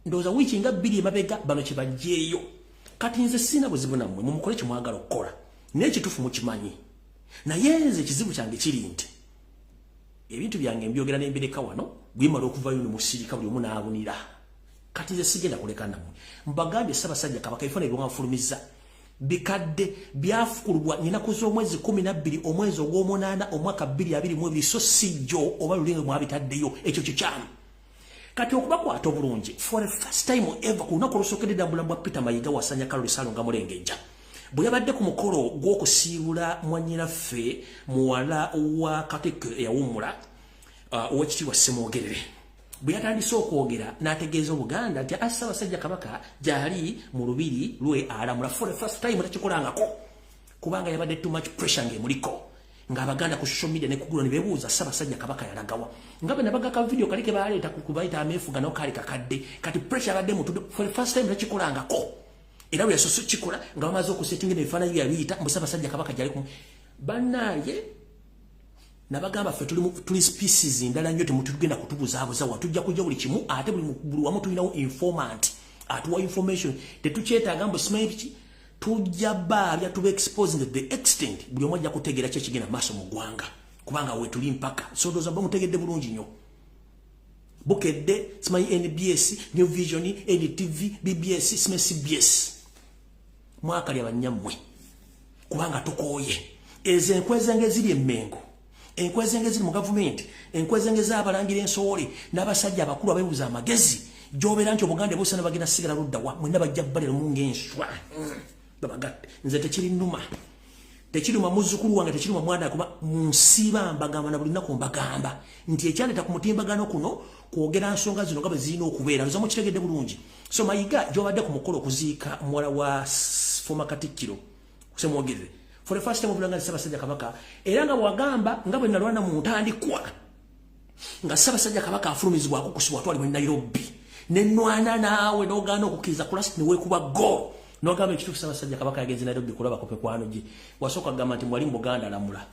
ndowooza wiiki nga 2 emabega, bano kye baggyeeyo. Kati nze sirina buzibu nammwe, mumukole kye mwagala okukola, naye ekituufu mukimanyi. Naye nze ekizibu kyange kiri nti ebintu byange mbyogera nembireka wano, bwimala okuvayo ne musirika, buli omu n'abunira. Kati nze sigenda kuleka nammwe. Mbagambye, Ssaabasajja Kabaka ebifaananyi byemwafulumizza bikadde, byafukulubwa nyenaku z'omwezi 12, omwezi ogw'omunaana, omwaka 2022, so sijjo oba lulinga mwabitaddeyo. Ekyo kikyamu. Kati okubakwata obulungi, for the first time ever, ku lunaku olusookedde ddala bulamu bwa Peter Mayiga Wasanya Kaloli nga Mulengejja, bwe yabadde ku mukolo gw'okusiibula mwannyinaffe muwala wa Katikkiro eyawummula, Owekitiibwa Ssemwogerere, bwe yatandise okwogera n'ategeeza Obuganda nti Ssaabasajja Kabaka gyali mu lubiri lwe alamula, for the first time takikolangako, kubanga yabadde too much pressure ng'emuliko, ng'Abaganda ku social media ne kugula ne beebuuza Ssaabasajja Kabaka yalagawa, nga bwe nabaga ka video kali ke baleeta ku kubayita ameefuga nawo kaali kakadde. Kati pressure abadde mutudde, for the first time takikolangako, era bwe yasoose kikola nga bamaze okusetinga ebifaananyi byabiyita mbu Ssaabasajja Kabaka gyali ku. Bannaaye, nabagamba ffe tuli species ndala nnyo, temutugenda kutubuzaabuza wa. Tujja kujja buli kimu, ate buli wamu tulinawo informant atuwa information. Tetukyetaaga mbu simanyi biki. Tujja baabya, tuba exposing the extent buli omu ajja kutegeera ki ekigenda maaso mu ggwanga, kubanga wetuli mpaka. So ndowooza bamutegedde bulungi nnyo. Bukedde, simanyi NBS, New Vision, NTV, BBS, simanyi CBS, mwakalya bannyammwe, kubanga tukooye ezo enkwezenge eziri emmengo, enkwezenge eziri mu gavumenti, enkwezenge z'abalangira ensowole n'abasajja abakulu abeebuza amagezi. Gy'obeera nti Obuganda buusana bagenda sigala ludda wa? Mwenna bajja bbaliramu ng'enswa. Babagatte. Nze tekirinuma. Tekiruma muzzukulu wange, tekiruma mwana, kuba munsiba mbagamba na buli nnaku mbagamba nti ekyaleeta ku mutimbagano kuno kwogera nsonga zino nga bwe zirina okubeera. Nza mukitegedde bulungi. So Mayiga gy'obadde ku mukolo okuziika muwala wa former Katikkiro Ssemwogerere, for the first time obulanga Ssaabasajja Kabaka, era nga bwagamba nga bwe nalwana mu ntandikwa nga Ssaabasajja Kabaka afulumizibwa akukusibwa atwalibwa e Nairobi, nenwana naawe n'ogaana okukkiriza kulasi neweekuba go n'ogamba ekituufu Ssaabasajja Kabaka yagenze Nairobi kulabako mikwano gye. Wasooka kugamba nti mwali mu Buganda alamula,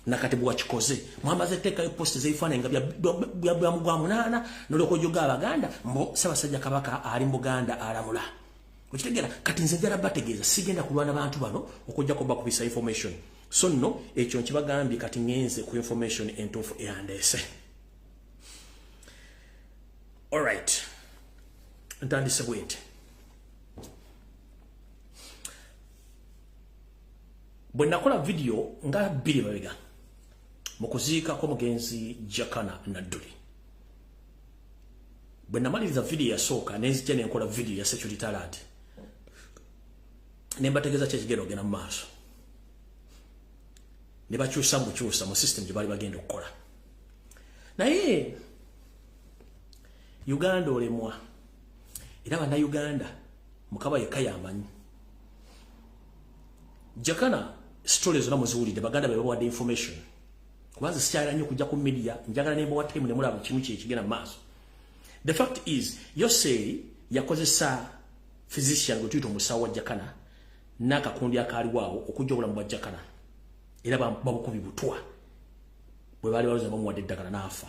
nakati bwakikoze mwamaze teekayo post z'ebifaananyi nga bya munaana, n'olyoka ojoga Abaganda mbu Ssaabasajja Kabaka ali mu Buganda alamula. Okitegeera? Kati nze njala bategeeza, sigenda kulwana bantu bano okujjako bakubisa information. So nno ekyo nkibagambye. Kati ŋŋenze ku information entuufu eyandeese. Alright, ntandise bwe nti bwe nakola video nga 2 mabega mu kuziikako mugenzi Jakana Nadduli, bwe namaliriza video yasooka nenzijja nenkola video ya security alert ne mbategeeza ki ekigenda ogenda mu maaso, ne bakyusa mukyusa mu system gye baali bagenda okukola. Naye Uganda olemwa, era Bannayuganda Mukama yekka yamanyi. Jakana stories zonna muziwulidde, baganda be bawadde information, kubanze sikyalira nnyo kujja ku media, njagala nembawa time ne mulaba kimu kye ekigenda mu maaso. The fact is Yoseri yakozesa physician gwe tuyita omusawo wa Jakana n'akakundi akaaliwo awo okujja obulamu bwa Jakana, era babukubi butwa bwe baali baloza bamuwadde eddagala n'afa.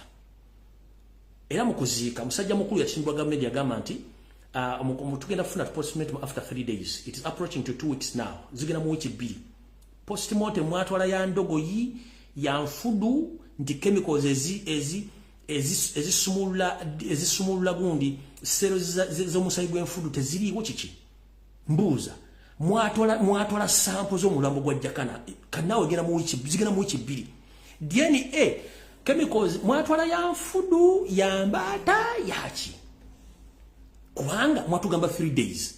Era mu kuziika musajja mukulu yakisimbwa gavumenti yagamba nti tugenda kufuna postmortem after 3 days. It is approaching to 2 weeks now, zigenda mu wiiki 2. Postmortem mwatwala ya ndogoyi, ya nfudu, nti chemicals ezisumulula gundi sero z'omusayi gw'enfudu teziriiwo. Kiki mbuuza? Mwatwala sample z'omulambo gwa Jakana, kanaawe genda mu wiiki, zigenda mu wiiki 2. DNA chemicals mwatwala ya nfudu, ya mbaata, yaki? Kubanga mwatugamba 3 days,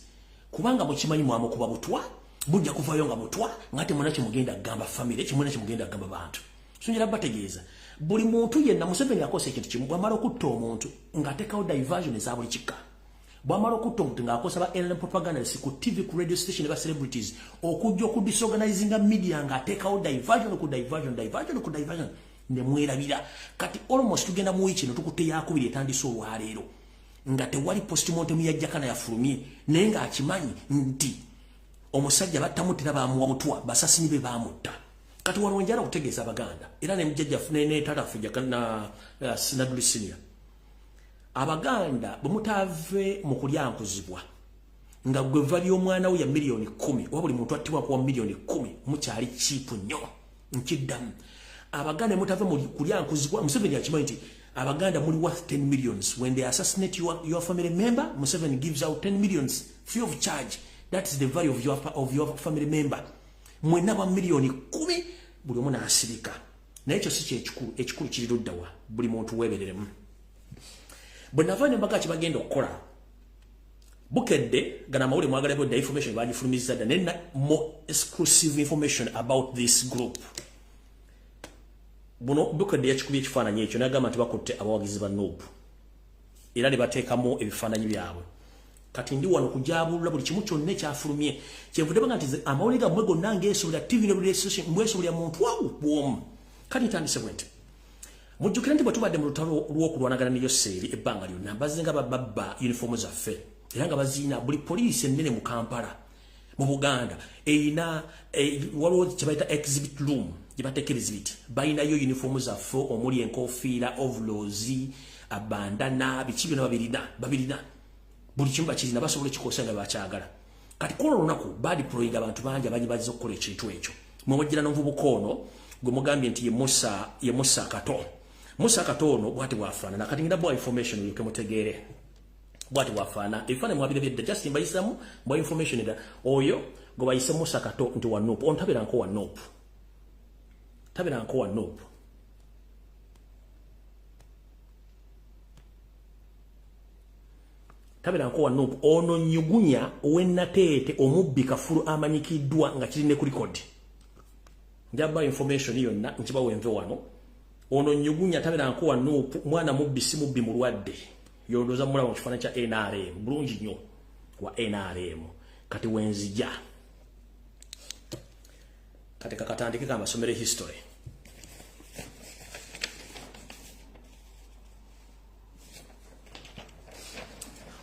kubanga mukimanyi mwamukuba butwa, bujja kuvayo nga butwa, nga temuna kyemugenda kugamba family, kimuna kyemugenda kugamba bantu. So njala bategeeza buli muntu yenna, Museveni akosa ekintu kimu: bwamala okutta omuntu ng'ateekawo diversion eza buli kika. Bwamala okutta omuntu ng'akosa ba NRM propagandist ku TV, ku radio station, ba celebrities okujja okudisorganizinga media, ng'ateekawo diversion ku diversion, diversion ku diversion, ne mwerabira. Kati almost tugenda mu wiiki eno tukutte yakubiri etandise olwaleero nga tewali postmortem ya Jakana yafulumye, naye ng'akimanyi nti omusajja battamuttira, bamuwa butwa, basasini be bamutta. Kati wano njala okutegeeza Abaganda, era ne mujjajja ne taata ffe Jakana Nadduli Senior, Abaganda bwe mutaave mu kulyankuzibwa nga gwe va ly'omwana we ya miliyoni 10, oba buli muntu attibwa kuwa miliyoni 10, mukyali cheap nnyo. Nkiddamu, Abaganda mutave mu kulyankuzibwa. Museveni akimanyi nti Abaganda muli worth 10 millions. When they assassinate your family member, Museveni gives out 10 millions free of charge. That is the value of your family member. Mwenna ba miliyoni 10, buli omu n'asirika. Naye ekyo si kyekikulu, ekikulu kiri luddawa? Buli muntu weebereremu. Bwe nava ne mbaga kibagenda okukola, Bukedde gana amawulire mwagala bodda information bagifulumizza dda, naye more exclusive information about this group. Buno Bukedde yakikubye ekifaananyi ekyo n'agamba nti bakutte abawagizi ba NUP, era ne bateekamu ebifaananyi byabwe. Kati ndi wano kujabulula buli kimu kyonna ekyafulumye. Kyenvudde baga nti amawulire gammwe gonna ngeesobolera TV ne radio station, mbwesobolera muntu awo bwomu. Kati ntandise bwe nti mujjukire nti bwe tubadde mu lutalo lw'okulwanagana ne Yoseeri ebbanga lyonna, bazinga babba uniform zaffe, era nga baziina. Buli poliisi ennene mu Kampala, mu Buganda, erina waliwo kye bayita exhibit room gye bateeka exhibit, balinayo uniform zaffe omuli enkofiira, overalls, bandana, biki byonna babirina, babirina buli kimu bakirina, basobola ekikosa nga bakyagala. Kati kola olunaku badeployinga abantu bangi abangi bazze okukola ekintu ekyo. Mwewajjira n'omuvubuka ono gwe mugambye nti ye Musa Kato. Musa Kato ono bwati bwafaanana. Kati ngenda bwa information olyoke mutegeere bwati bwafaana. Ebifaananyi mwabirabye dda, just mbayisamu bwa information edda. Oyo gwe bayise Musa Kato nti wa NUP, ono tabeeranko wa NUP, tabeeranko wa NUP. Tabeerangako wa NUP. Ono Nyugunya ow'e Nateete, omubbi kafulu amanyikiddwa nga kiri ne ku record. Njaba information yonna nkibawe nve wano. Ono Nyugunya tabeerangako wa NUP, mwana mubbi, si mubbi mulwadde. Yolowooza mulaba mu kifaananyi kya NRM bulungi nnyo, wa NRM. Kati wenzija, kati kakatandike kamasomero history.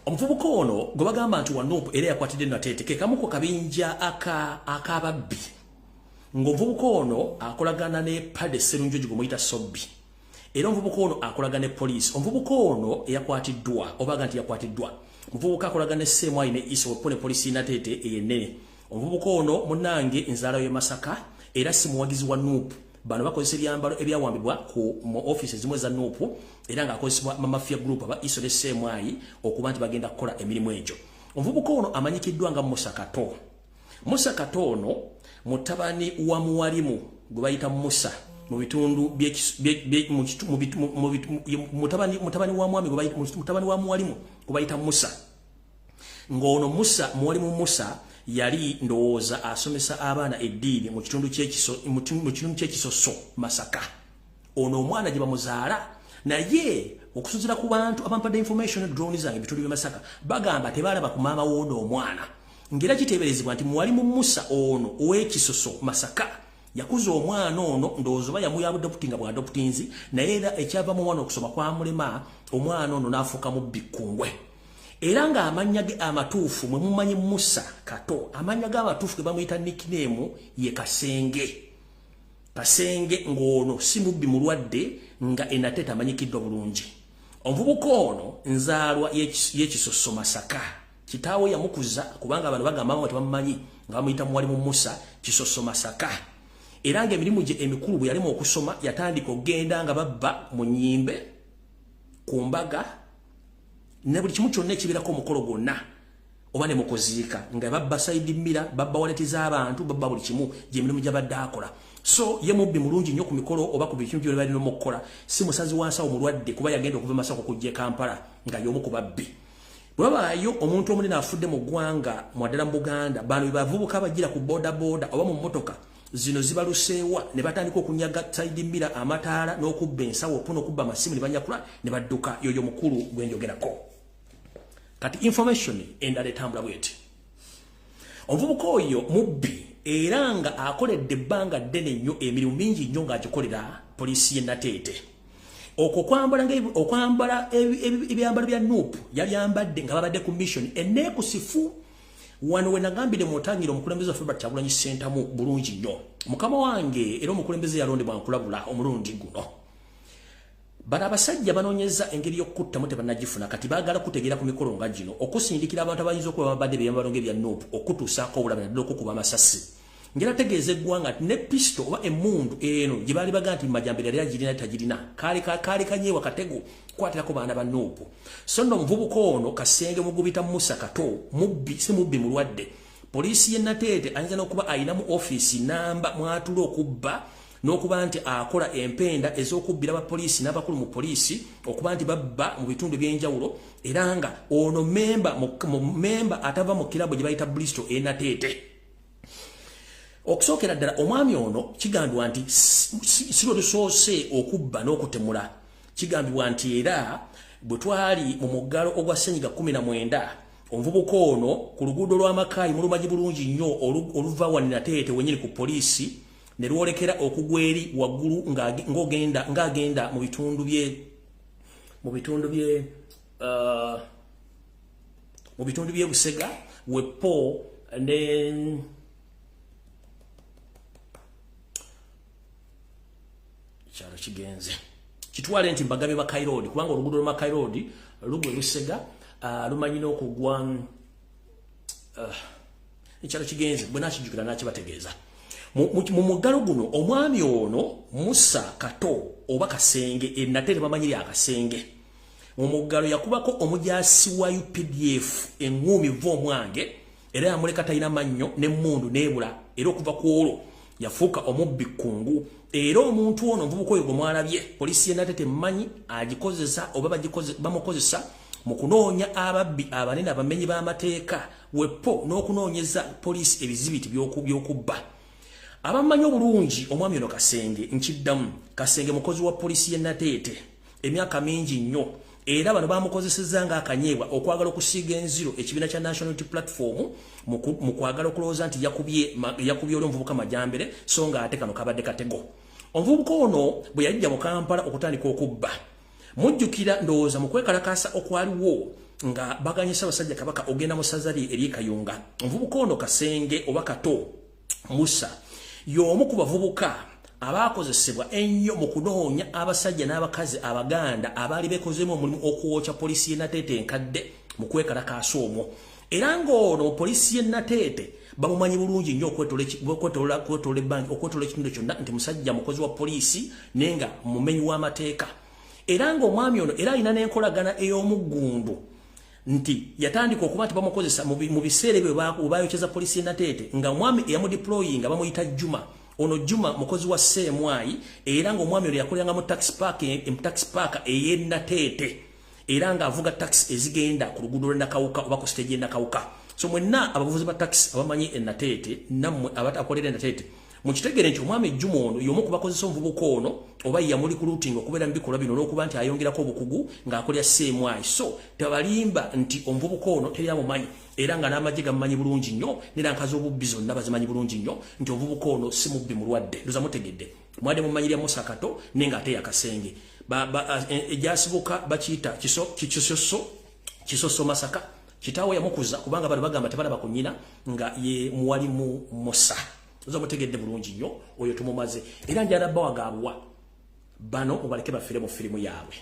Omuvubuka ono gwe bagamba nti wa NUP era yakwatidde Nateete, ke kamu ku kabinja ak'ababbi, ng'omuvubuka ono akolagana ne Pade Serunjogi gwe muyita Sobbi, era omuvubuka ono akolagana ne poliisi. Omuvubuka ono eyakwatiddwa, obaga nti yakwatiddwa, omuvubuka akolagana ne Semwayi ne Isa wepo ne poliisi Nateete eyennene. Omuvubuka ono munnange nzaala y'e Masaka era si muwagizi wa NUP. Bano bakozesa ebyambalo ebyawambibwa ku mu office ezimu eza NUP, era ng'akozesebwa mafia group aba Iso ne Semwayi okuba nti bagenda kukola emirimu egyo. Omuvubuka ono amanyikiddwa nga Musa Kato. Musa Kato ono mutabani wa muwalimu gwe bayita Musa mu bitundu, mutabani wa mwami, mutabani wa muwalimu gwe bayita Musa, ng'ono Musa, muwalimu Musa, yali ndowooza asomesa abaana eddiini mu kitundu ky'Ekisoso, Masaka. Ono omwana gye bamuzaala, naye okusinziira ku bantu abampadde information, drone zange, ebitundu by'e Masaka, bagamba tebalaba ku maama w'ono omwana, ng'era kiteeberezebwa nti muwalimu Musa ono ow'Ekisoso Masaka yakuza omwana ono, ndowooza oba yamuyaadoptinga bwadoptinzi, naye era ekyava mu mwana okusoma kwamulema, omwana ono n'afuuka mubbi kkungwe. Era ng'amannya ge amatuufu mwe mumanyi Musa Kato, amannya ge amatuufu ge bamuyita nickname ye Kasenge. Kasenge ng'ono si mubbi mulwadde, nga enateeta amanyikiddwa bulungi. Omuvubuka ono nzaalwa y'Ekisoso Masaka. Kitaawe yamukuza, kubanga abantu bagamba mama tebamumanyi, nga bamuyita muwalimu Musa, Kisoso Masaka. Era ng'emirimu gye emikulu, bwe yalimu okusoma, yatandika okugenda nga babba mu nnyimbe, ku mbaga ne buli kimu kyonna ekibeerako omukolo gwonna, oba ne mukuziika, nga babba side mirror, babba wallet z'abantu, babba buli kimu. Gyemirimu gyabadde akola. So ye mubbi mulungi nnyo ku mikolo oba ku bikintu byonna balina omukukola. Si musazi wa nsawo mulwadde, kuba yagenda okuva Masaka okujja e Kampala nga y'omu ku babbi. Bwe babaayo omuntu omunene afudde mu ggwanga, mwaddala mu Buganda, bano be bavubuka bagira ku boda boda oba mu mmotoka zino zibaluseewa ne batandika okunyaga side mirror, amataala, n'okubba ensawo opo n'okubba amasimu ne banyakula ne badduka. Yoyo mukulu gwe njogerako. Kati information endala etambula bweti: omuvubuka oyo mubbi era nga akoledde ebbanga ddene nnyo, emirimu mingi nnyo ng'agikolera poliisi y'e Nateete. Okwo okwambala ebyambalo bya NUP yabyambadde nga babadde ku mission eneekusifu. Wano we nagambire mutangira omukulembeze waffe Robert Kyagulanyi Ssentamu bulungi nnyo, mukama wange era omukulembeze yalondebwa, nkulabula omulundi guno, bano abasajja banoonyeza engeri y'okukuttamu, tebannagifuna. Kati baagala kutegeera ku mikolo nga gino, okusindikira abantu abayinza okuba babadde byambalo ng'ebya NUP okutuusaako obulabe, naddala okukuba amasasi. Ngera tegeeza eggwanga nti ne pistol oba emmundu eno gye baali baga nti Majambere yali agirina, tagirina, kaali kanyeewa katego kwatirako baana ba NUP. So nno omuvubuka ono Kasenge mugubita Musa Kato mubbi, si mubbi mulwadde. Poliisi y'e Nateete ayinza n'okuba ayinamu ofiisi namba mwatula okubba n'okuba nti akola empenda ez'okubbira abapoliisi n'abakulu mu poliisi, okuba nti babba mu bitundu ebyenjawulo, era nga ono memba atava mu kirabu gye bayita Bristol e Nateete. Okusookera ddala, omwami ono kigambibwa nti si lwe lusoose okubba n'okutemula. Kigambibwa nti era bwe twali mu muggalo ogwa ssenyiga 19, omuvubuka ono ku luguudo lw'Amakaayi, mulumanyi bulungi nnyo, oluva wano Nateete wenyini ku poliisi ne lwolekera okugwa eri waggulu ng'agenda mu bitundu bye Busega wepo ne kyalo kigenze kitwale nti mbagabe Mackay Road, kubanga oluguudo lwa Mackay Road lugwe Busega, lumanyi n'okugwa ekyalo kigenze. Bwe nakijjukira nakibategeeza. Mu muggalo guno, omwami ono Musa Kato oba Kasenge, enatere bamanyiri Akasenge, mu muggalo yakubako omujasi wa UPDF eŋŋumi va omwange, era yamuleka talina mannyo n'emmundu n'ebula. Era okuva ku olwo yafuuka omubbi kkungu. Era omuntu ono, omuvubuka oyo gwe mwalabye, poliisi y'e Nateete mmanyi agikozesa oba bamukozesa. mu kunoonya ababbi abanene abamenyi b'amateeka wepo n'okunoonyeza poliisi ebizibiti by'okubba. Abamanyi obulungi omwami ono Kasenge, nkiddamu, Kasenge mukozi wa poliisi y'e Nateete emyaka mingi nnyo, era bano bamukozesezza ng'akanyeebwa okwagala okusiiga enziro ekibiina kya National Unity Platform mu kwagala okulowooza nti yakubye oli omuvubuka Majambere, so nga ate kano kabadde katego. Omuvubuka ono bwe yajja mu Kampala okutandika okubba, mujjukira ndowooza mu kwekalakaasa okwaliwo nga baganyisa Ssaabasajja Kabaka ogenda mu ssaza lye ery'e Kayunga. Omuvubuka ono Kasenge oba Kato Musa y'omu ku bavubuka abakozesebwa ennyo mu kunoonya abasajja n'abakazi Abaganda abaali beekozeemu omulimu okwokya poliisi y'e Nateete enkadde mu kwekalakaasa omwo. Era ng'ono poliisi y'e Nateete bamumanyi bulungi nnyo okwetooloola ekitundu kyonna nti musajja mukozi wa poliisi naye nga mumenyi w'amateeka. Era ng'omwami ono era alina n'enkolagana ey'omuggundu nti yatandika okuba nti bamukozesa mu biseera ebyo webayokyeza poliisi y'e Nateete, nga omwami eyamudeployinga bamuyita Juma. Ono Juma mukozi wa CMI, era ng'omwami ono yakoleranga mu taxi park ey'e Nateete, era ng'avuga taxi ezigenda ku luguudo lw'e Nakawuka oba ku stage y'e Nakawuka. So mwenna abavuzi ba taxi abamanyi e Nateete nammwe abakolera e Nateete mukitegere nti omwami Juma ono y'omu ku bakozesa omuvubuka ono oba yamulikulutinga okubeera mu bikolwa bino olw'okuba nti ayongerako obukugu ng'akolera CMI. So tebalimba nti omuvubuka ono teri amumanyi, era nga n'amagye gamumanyi bulungi nnyo, n'eranka z'obubbi zonna bazimanyi bulungi nnyo nti omuvubuka ono si mubbi mulwadde. Ndoza mutegedde. Mwadde mumanyirya Musa Kato naye ng'ate yakasenge ejasibuka bakiyita Kisoso Masaka. Kitaawe yamukuza kubanga bano bagamba tebalaba ku nnyina nga ye muwalimu Musa. Ndoza mutegedde bulungi nnyo, oyo tumumaze. Era njala bawagaabuwa bano mubaleke bafiire mu firimu yaabwe,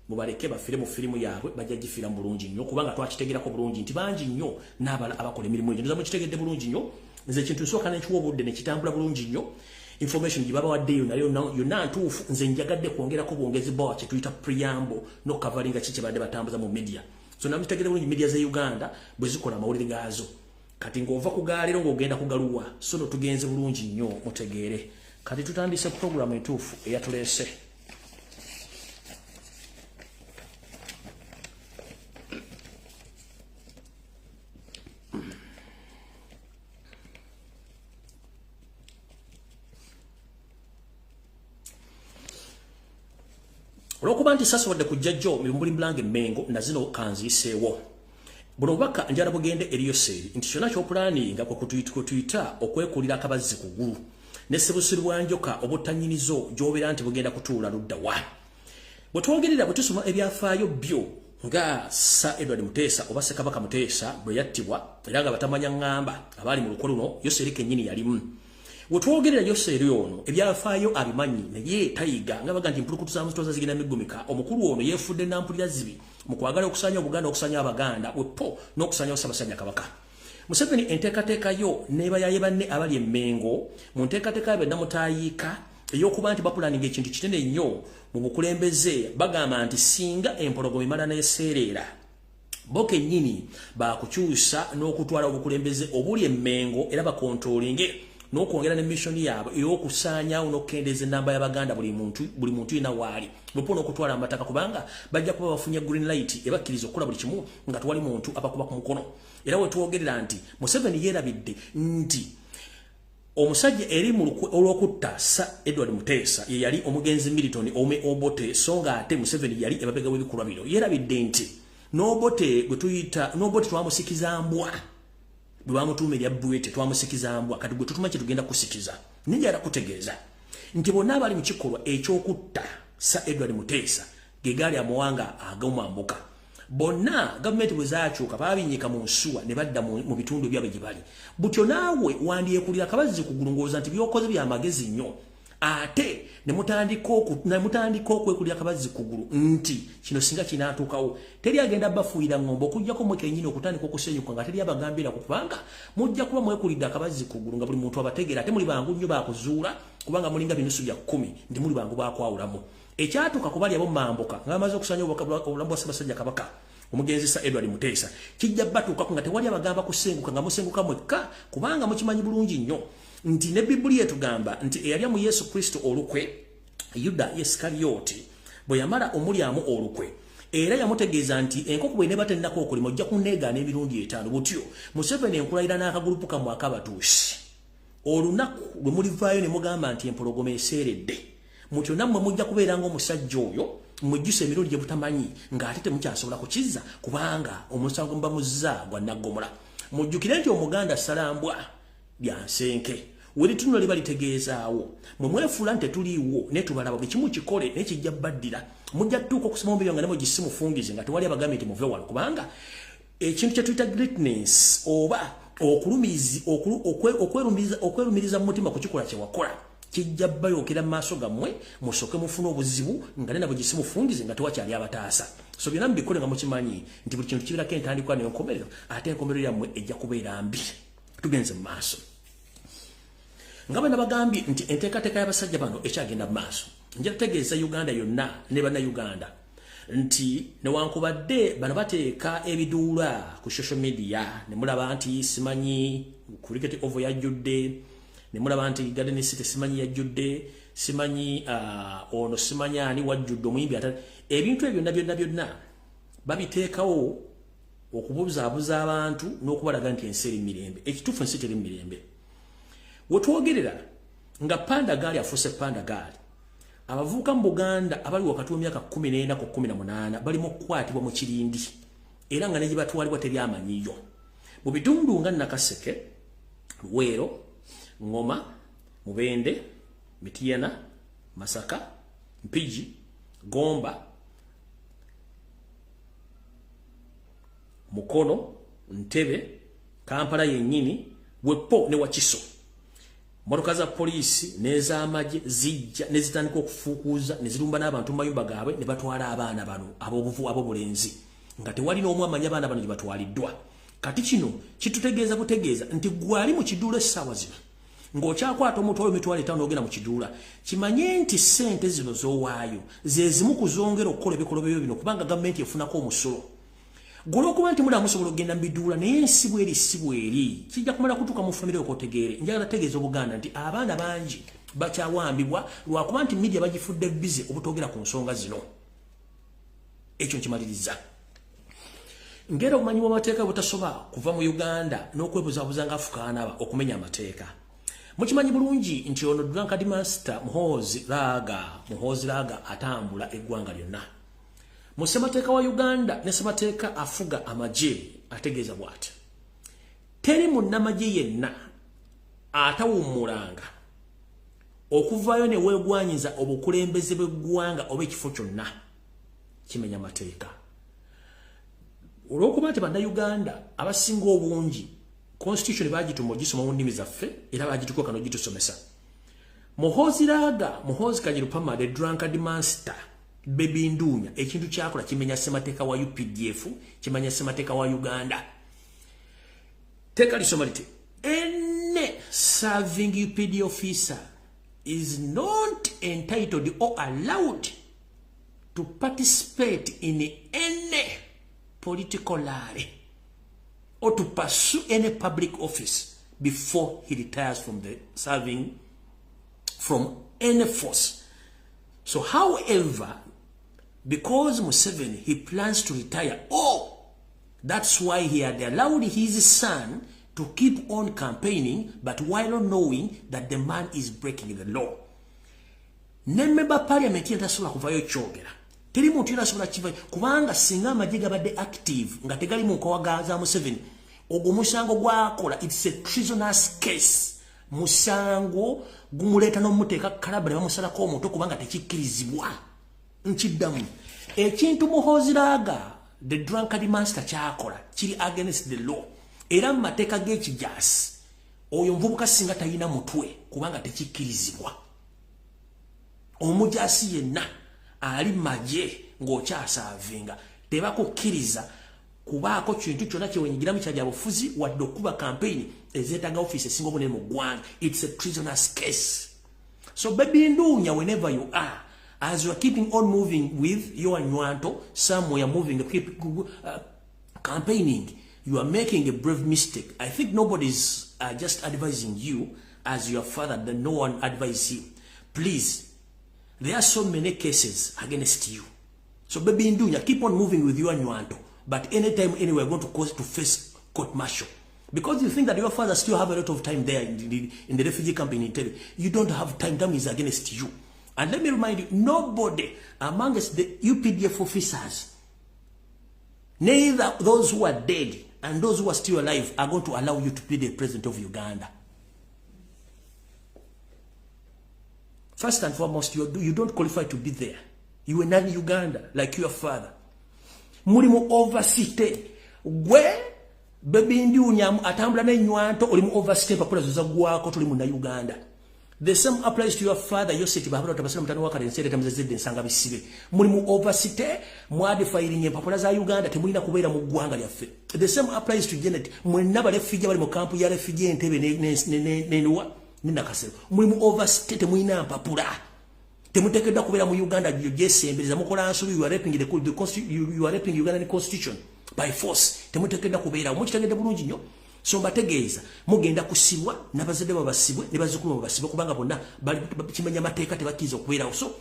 mubaleke bafiire mu firimu yaabwe, bajja gifiira bulungi nnyo kubanga twakitegerako bulungi nti bangi nnyo n'abala abakola emirimu egyo. Ndoza mukitegedde bulungi nnyo. Nze ekintu nsooka n'ekiwa obudde ne kitambula bulungi nnyo. Information gye babawaddeyo nayo yonna ntuufu. Nze njagadde kwongerako bwongezi bawa kye tuyita preamble n'okukavalinga ki kye badde batambuza mu media. So namukitegedde bulungi media z'e Uganda bwe zikola amawulire gaazo. Kati ng'ova ku gaalero ng'ogenda ku galuwa, so no tugenze bulungi nnyo mutegeere. Kati tutandise programu entuufu eyatuleese. Olw'okuba nti sasobodde kujja jjo mibuli mbulange Mmengo na zino kanziiseewo. Buno obubaka njala bugende eri Yoseeri nti kyonna ky'opulaaninga kwe kutuyita okwekulira akabazzi ku ggulu ne ssebusiru bwa njoka obuttannyinizo gy'obeera nti bugenda kutuula ludda wa. Bwe twogerera bwe tusoma ebyafaayo byo nga Sir Edward Muteesa oba Ssekabaka Muteesa bwe yattibwa, era nga batamanya ŋŋamba abaali mu lukwe luno Yoseeri kennyini yalimu. Bwe twogerera Yoseeri ono ebyafaayo abimanyi naye tayiga, nga baga nti mpulukutu za musitoza zigenda miggumika. Omukulu ono yeefudde nampulira zibi mu kwagala okusaanya Obuganda, okusaanya Abaganda wepo n'okusaanyawo Ssaabasajja Kabaka. Museveni enteekateeka yo n'ebayaye banne abali e Mmengo mu nteekateeka yaabwe namutaayiika ey'okuba nti bapulaninga ekintu kinene nnyo mu bukulembeze, bagamba nti singa empologoma emala n'eseereera bo kennyini baakukyusa n'okutwala obukulembeze obuli e Mmengo, era bakontrolinge n'okwongera ne mission yaabwe ey'okusaanyaawo n'okukendeeza ennamba y'Abaganda buli muntu yenna waali, bwepo n'okutwala amataka, kubanga bajja kuba bafunye green light ebakkiriza okukola buli kimu nga tewali muntu abakuba ku mukono. Era we twogerera nti Museveni yeerabidde nti omusajja eri mu lukwe olw'okutta Sir Edward Muteesa ye yali omugenzi Milton Ome Obote, so nga ate Museveni yali emabega w'ebikolwa bino. Yeerabidde nti n'Obote gwe tuyita n'Obote twamusikiza mbwa, bwe bamutuuma erya Bwete twamusikiza mbwa, kati gwe tutuma kye tugenda kusikiza. Njagala kutegeeza nti bonna abali mu kikolwa eky'okutta Sir Edward Muteesa ge gaali amawanga ag'omwambuka, bonna gavumenti bwe zaakyuka baabinyika mu nsuwa ne badda mu bitundu byabwe gye bali. Butyo naawe wandyekulira akabazzi ku ggulu ng'olowooza nti by'okoze bya magezi nnyo, ate ne mutandika okwekulira akabazzi ku ggulu nti kino singa kinaatuukawo teri agenda bafuuyira ng'ombe okuggyako mmwe kennyini okutandika okusenyuka nga teri abagambirako, kubanga mujja kuba mwekulidde akabazzi ku ggulu nga buli muntu abategeera, ate muli bangu nnyo baakuzuula kubanga mulinga binusu bya 10 nti muli bangu baakwawulamu. Ekyatuuka ku bali ab'omambuka nga bamaze okusaanya obulamu bwa Ssaabasajja Kabaka omugenzi Sir Edward Muteesa kijja batuukako nga tewali abagamba kusenguka, nga musenguka mwekka, kubanga mukimanyi bulungi nnyo nti ne Bibuli etugamba nti eyalya mu Yesu Kristo olukwe Yuda Isikariyooti bwe yamala omulyamu olukwe Era yamutegeeza nti enkoko bw'eneeba tennako okulima, ojja kunneegaana emirundi 5. Butyo Museveni, enkulayira n'akagulupu kammwe akabatuusi, olunaku lwe mulivaayo ne mugamba nti empologoma eseeredde, mutyo nammwe mujja kubeera ng'omusajja oyo, mwejjusa emirundi gye butamanyi ng'ate temukyasobola kukizza, kubanga omusango muba muzza gwa naggomola. Mujjukire nti Omuganda salambwa byansenke werituno liba litegeezaawo. Mwe mwefuula nti tetuliiwo, naye tubalaba. Buli kimu kikole, naye kijja baddira. Mujja tutuuka okusoma omubiri nga nemwe gisimufungize nga tewali abagambye nti muve wano, kubanga ekintu kye tuyita greatness oba okulumizi okwerumiriza mu mutima kukikola kye wakola kijja bayokera mu maaso gammwe. Musooke mufune obuzibu nga nena bwe gisimufungize nga tewakyali abataasa. So byonna mubikole nga mukimanyi nti buli kintu kibeerako entandikwa n'enkomerero, ate enkomerero yammwe ejja kubeera mbi. Tugenze mu maaso. Nga bwe nabagambye nti enteekateeka y'abasajja bano ekyagenda mu maaso, nja kutegeeza Uganda yonna ne Bannayuganda nti newankubadde bano bateeka ebiduula ku social media ne mulaba nti simanyi Cricket Oval yajjudde, ne mulaba nti Garden City simanyi yajjudde, simanyi ono simanyi ani wajjudde omuyimbi ata, ebintu ebyo byonna byonna byonna babiteekawo okubuzaabuza abantu n'okubalaga nti ensi eri mirembe. Ekituufu, ensi teri mirembe. Wetwogerera nga panda gaali afuuse panda gaali, abavubuka mu Buganda abali wakati w'emyaka 14 ku 18 bali mu kukwatibwa mu kirindi, era nga ne gye batwalibwa teryamanyiyo. Mu bitundu nga Nakaseke, Luweero, Ngoma, Mubende, Mitiyana, Masaka, Mpigi, Gomba, Mukono, Ntebe, Kampala yennyini, Wepo ne Wakiso, motoka za poliisi n'ez'amagye zijja ne zitandika okufuukuuza ne zirumba n'abantu mu mayumba gaabwe ne batwala abaana bano ab'obuvu ab'obulenzi, nga tewali n'omu amanyi abaana bano gye batwaliddwa. Kati kino kitutegeeza butegeeza nti gwali mu kiduula essaawa zino ng'okyakwata omutwalo, 50,000 n'ogenda mu kiduula, kimanye nti ssente zino z'owaayo ze zimu ku zongera okukola ebikolobero bino, kubanga gavumenti efunako omusolo. Olwokuba nti mulaba musobola okugenda mu biduula, naye ensi bweri si bweri, kijja kumala kutuuka mu famire okotegeere. Njagala tegeeza Obuganda nti abaana bangi bakyawambibwa lwakuba nti media bagifudde busy obutogera ku nsonga zino. Ekyo nkimaliriza ngera obumanyi bw'amateeka butasoba kuva mu Uganda n'okwebuzaabuza nga afukaanaba okumenya amateeka. Mukimanyi bulungi nti ono drunkard master Muhoozi Raga, Muhoozi Raga atambula eggwanga lyonna. Mu ssemateeka wa Uganda ne ssemateeka afuga amagye ategeeza bw'ati: teri munnamagye yenna atawummulanga okuvaayo ne weegwanyiza obukulembeze bw'eggwanga oba ekifo kyonna, kimenya amateeka. Olw'okuba nti Bannayuganda abasinga obungi constitution bagituma ogisoma mu nnimi zaffe, era bagitukoka n'ogitusomesa, Muhoozi Raga, Muhoozi Kainerugaba, the drunkard master, Baby Ndunya, ekintu kyakola kimenya ssemateeka wa UPDF, kimenya ssemateeka wa Uganda. Teeka lisoma liti: any serving UPD officer is not entitled or allowed to participate in any political rally or to pursue any public office before he retires from the serving from any force. So, however, because Museveni, he plans to retire, oh, that's why he had allowed his son to keep on campaigning, but while knowing that the man is breaking the law. Ne member parliament yentasobola kuvayo kyogera. Teri muntu yena asobola kivayo, kubanga singa amagye gabadde active nga tegali mu nkowa za Museveni, ogwo musango gwakola, it's a treasonous case. Musango gumuleeta n'omuteeka kalaba ne bamusalako omutwe, kubanga tekikkirizibwa. Nkiddamu, ekintu Muhoozi Raga, the drunkard master, kyakola kiri against the law, era mu mateeka g'ekijaasi oyo omuvubuka singa talina mutwe, kubanga tekikkirizibwa omujaasi yenna ali magye ng'okyaservinga tebakukkiriza kubaako kintu kyonna kyewenyigiramu kya byabufuzi wadde okuba campaign ezeetaaga ofiisi esinga obunene mu ggwanga. It's a treasonous case. So Baby Ndunya, whenever you are, as you are keeping on moving with your nywanto somewhere, moving, keep campaigning, you are making a brave mistake. I think nobody's just advising you as your father, that no one advise you. Please, there are so many cases against you. So Baby Ndunya, keep on moving with your nywanto, but anytime anyway going to cause to face court martial. Because you think that your father still have a lot of time there in the refugee camp in Entebbe. You don't have time. Time is against you. And let me remind you, nobody amongst the UPDF officers, neither those who are dead and those who are still alive, are going to allow you to be the president of Uganda. First and foremost, you don't qualify to be there. You are not in Uganda like your father. Mulimu overstay. Gwe Baby Ndunya atambula n'ennywanto, olimu overstay, papula zo zaggwako, tuli munna Uganda. The same applies to your father, Yosef Bahabura Tabasira mutano wa Karensi tamuzezedde ensanga bisibe. Mulimu overstay, mwadifiring empapula za Uganda, temulina kubeera mu ggwanga lyaffe. The same applies to Janet. Mwenna ba refugee bali mu kampu ya refugee Entebbe ne ne Nakasero. Mulimu overstay, temulina mpapula. Temuteekeddwa kubeera mu Uganda gyesembereza, mukola nsobi, you are raping the you are raping Ugandan constitution by force. Temuteekeddwa kubeera, mukitegedde bulungi nnyo. So mbategeeza, mugenda kusibwa n'abazadde babasibwe ne bazzukulu babasibwe, kubanga bonna kimenya mateeka, tebakkiriza okubeerawo. So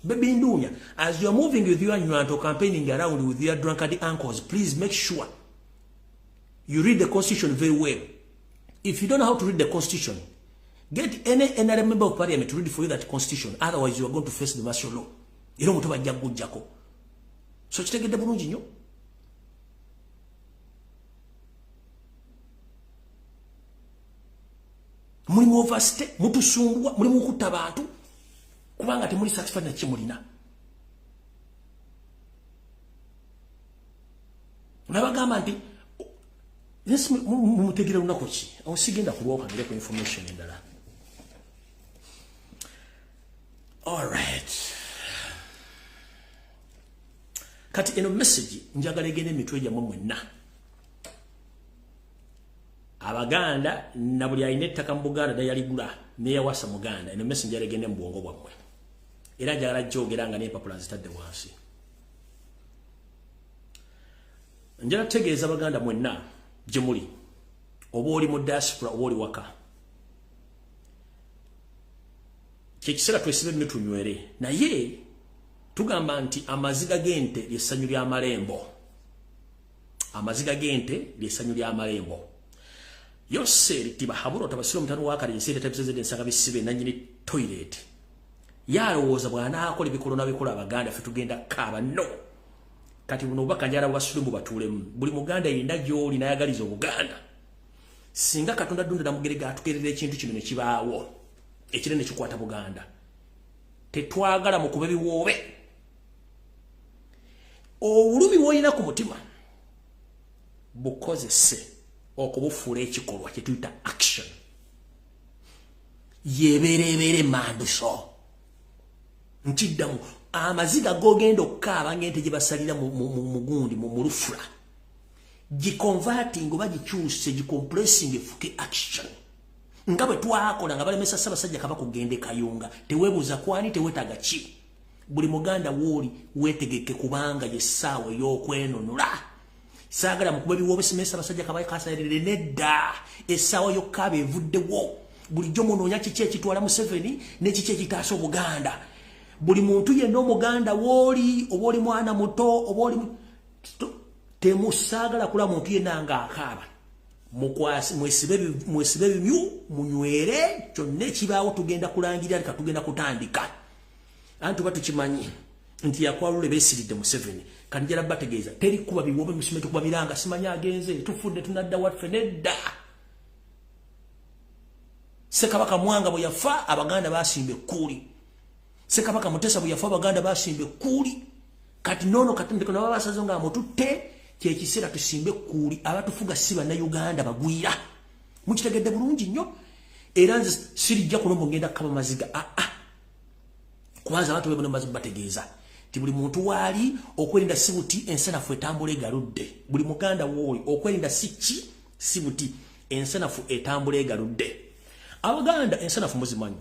Baby Ndunya, as you are moving with your nywanto, campaigning around with your drunkard uncles, please make sure you read the constitution very well. If you don't know how to read the constitution, get any NRM member of parliament to read for you that constitution. Otherwise you are going to face the martial law. Era omuto bajja kugujjako. So kitegedde bulungi nnyo. Mulimu overstay, mutusumbuwa, mulimu kutta bantu kubanga temuli satisfied na kimulina. Nabagamba nti mumutegere lunaku ki awo, sigenda kulwoka ngire ku information endala. Alright, kati eno message njagala egenda emitwe gyammwe mwenna Abaganda na buli alina ettaka mu Buganda nayaligula neyawasa Muganda. Eno message njagala egende mu bwongo bwammwe, era njagala gyogera nga n'empapula zitadde wansi. Njala tutegeeza Abaganda mwenna gye muli, oba oli mu diaspora oba oli waka, kyekiseera twesibe emmyu tunywere. Naye tugamba nti amaziga g'ente lyessanyu ly'amalembo, amaziga g'ente lyessanyu ly'amalembo. Yoseri Tibahabura Tabasira mutano wa Karensi tabiseze ensanga bisibe nanyini toilet yalowooza bw'anaakola ebikolwa n'abikola Abaganda ffe tugenda kaaba. No, kati buno obubaka njala bwasulumu batuulemu. Buli Muganda yenna gy'oli n'ayagaliza Obuganda, singa Katonda Ddunda Namugerega atugerera ekintu kino ne kibaawo ekinene kikwata Buganda, tetwagala mukuba ebiwoobe. Obulumi bw'olina ku mutima bukozese okubufuula ekikolwa kye tuyita action, yebeera ebeera emanduso. Nkiddamu, amaziga gogenda okukaaba ng'ente gye basalira mugundi mu lufula, giconverting oba gikyuse, gicompressing efuke action, nga bwe twakola nga balemesa Ssaabasajja Kabaka kugenda e Kayunga. Teweebuuza kwani, teweetaaga ki. Buli Muganda wooli weetegeke, kubanga yessaawa ey'okwenunula. Saagala mukuba ebiwoobe, simesa Ssaabasajja Kabaka kasalirire. Nedda, essaawa y'okukaaba evuddewo. Bulijjo munoonya kiki ekitwala Museveni n'ekiki ekitaasa Obuganda. Buli muntu yenna Omuganda wooli, oba oli mwana muto oba oli temusaagala kula muntu yenna ng'akaaba. Mwesibe ebimyu, munywere. Kyonna ekibaawo tugenda kulangirira, leka tugenda kutandika. Anti tuba tukimanyi nti yakwalula beesiridde Museveni. Kati njala bategeeza, teri kuba biwoobe musime, tukuba biranga, simanyi agenze, tufudde, tunadda waffe. Nedda. Ssekabaka Mwanga bwe yafa, Abaganda basimba ekkuuli. Ssekabaka Mutesa bwe yafa, Abaganda basimba ekkuuli. Kati nono kati naba basaze nga amututte, kyekiseera tusimbe ekkuuli. Abatufuga si Bannayuganda, bagwira. Mukitegedde bulungi nnyo. Era nze sirijja kuno mugenda kukaba maziga aa, kubanza abantu bebona maziga. Bategeeza ti buli muntu waali okwerinda si buti ensanafu etambula egaludde. Buli Muganda wooli okwerinda si ki, si buti ensanafu etambula egaludde. Abaganda ensanafu muzimanyi,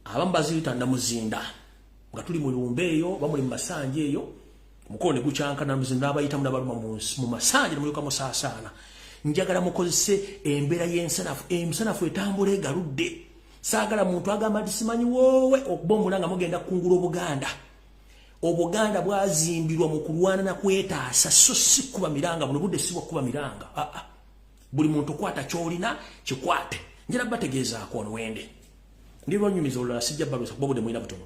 abamu baziyita namuzinda, nga tuli mu lumbe eyo, bamuli mu masanja eyo, omukono ne gukyanka, namuzinda n'abayitamu n'abaluma mu masanja, nemulyoka musaasaana. Njagala mukozese embeera y'ensanafu. Ensanafu etambula egaludde. Saagala muntu agamba nti simanyi woowe okubombula nga mugenda kukungula Obuganda. Obuganda bwazimbirwa mu kulwana na kwetaasa, so si kuba miranga. Buno budde si bwa miranga. Buli muntu kwata ky'olina kikwate. Njala bategeezaako ono wende ndi lwanyumiza olulala, sijja balusa kuba budde mulina butono.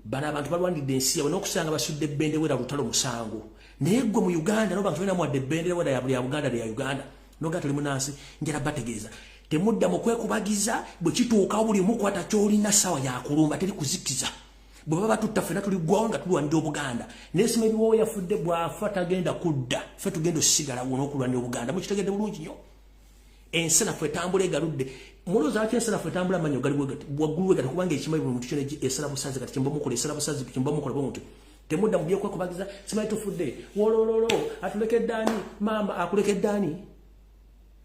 Bano abantu balwanidde ensi yabwe n'okusanga basudde ebbendera lutalo musango. Naye ggwe mu Uganda noba tolina mwadde ebbendera weda ya buli ya Buganda ya Uganda noga toli munansi. Njala bategeeza, temudda mu kwekubagiza. Bwe kituukawo, buli mukwata ky'olina. Ssaawa yakulumba, teri kuzikiza. Bwe baba batutta, ffenna tuliggwawo nga tulwanira Obuganda. Naye sima ebiwoowo yafudde, bw'afa tagenda kudda, ffe tugenda osigalawo n'okulwanira Obuganda. Mukitegedde bulungi nnyo. Ensanafu etambula egaludde. Mulowooza lwaki ensanafu etambula amanyo gali waggulu wegati? Kubanga ekimanyi buli muntu kyona esala busazi. Kati kyemba mukola esala busazi, kyemba mukola bwe mutyo. Temudda mu byokwekubagiza. Simanyi tufudde, wolololo, atulekedde ani? Maama akulekedde ani?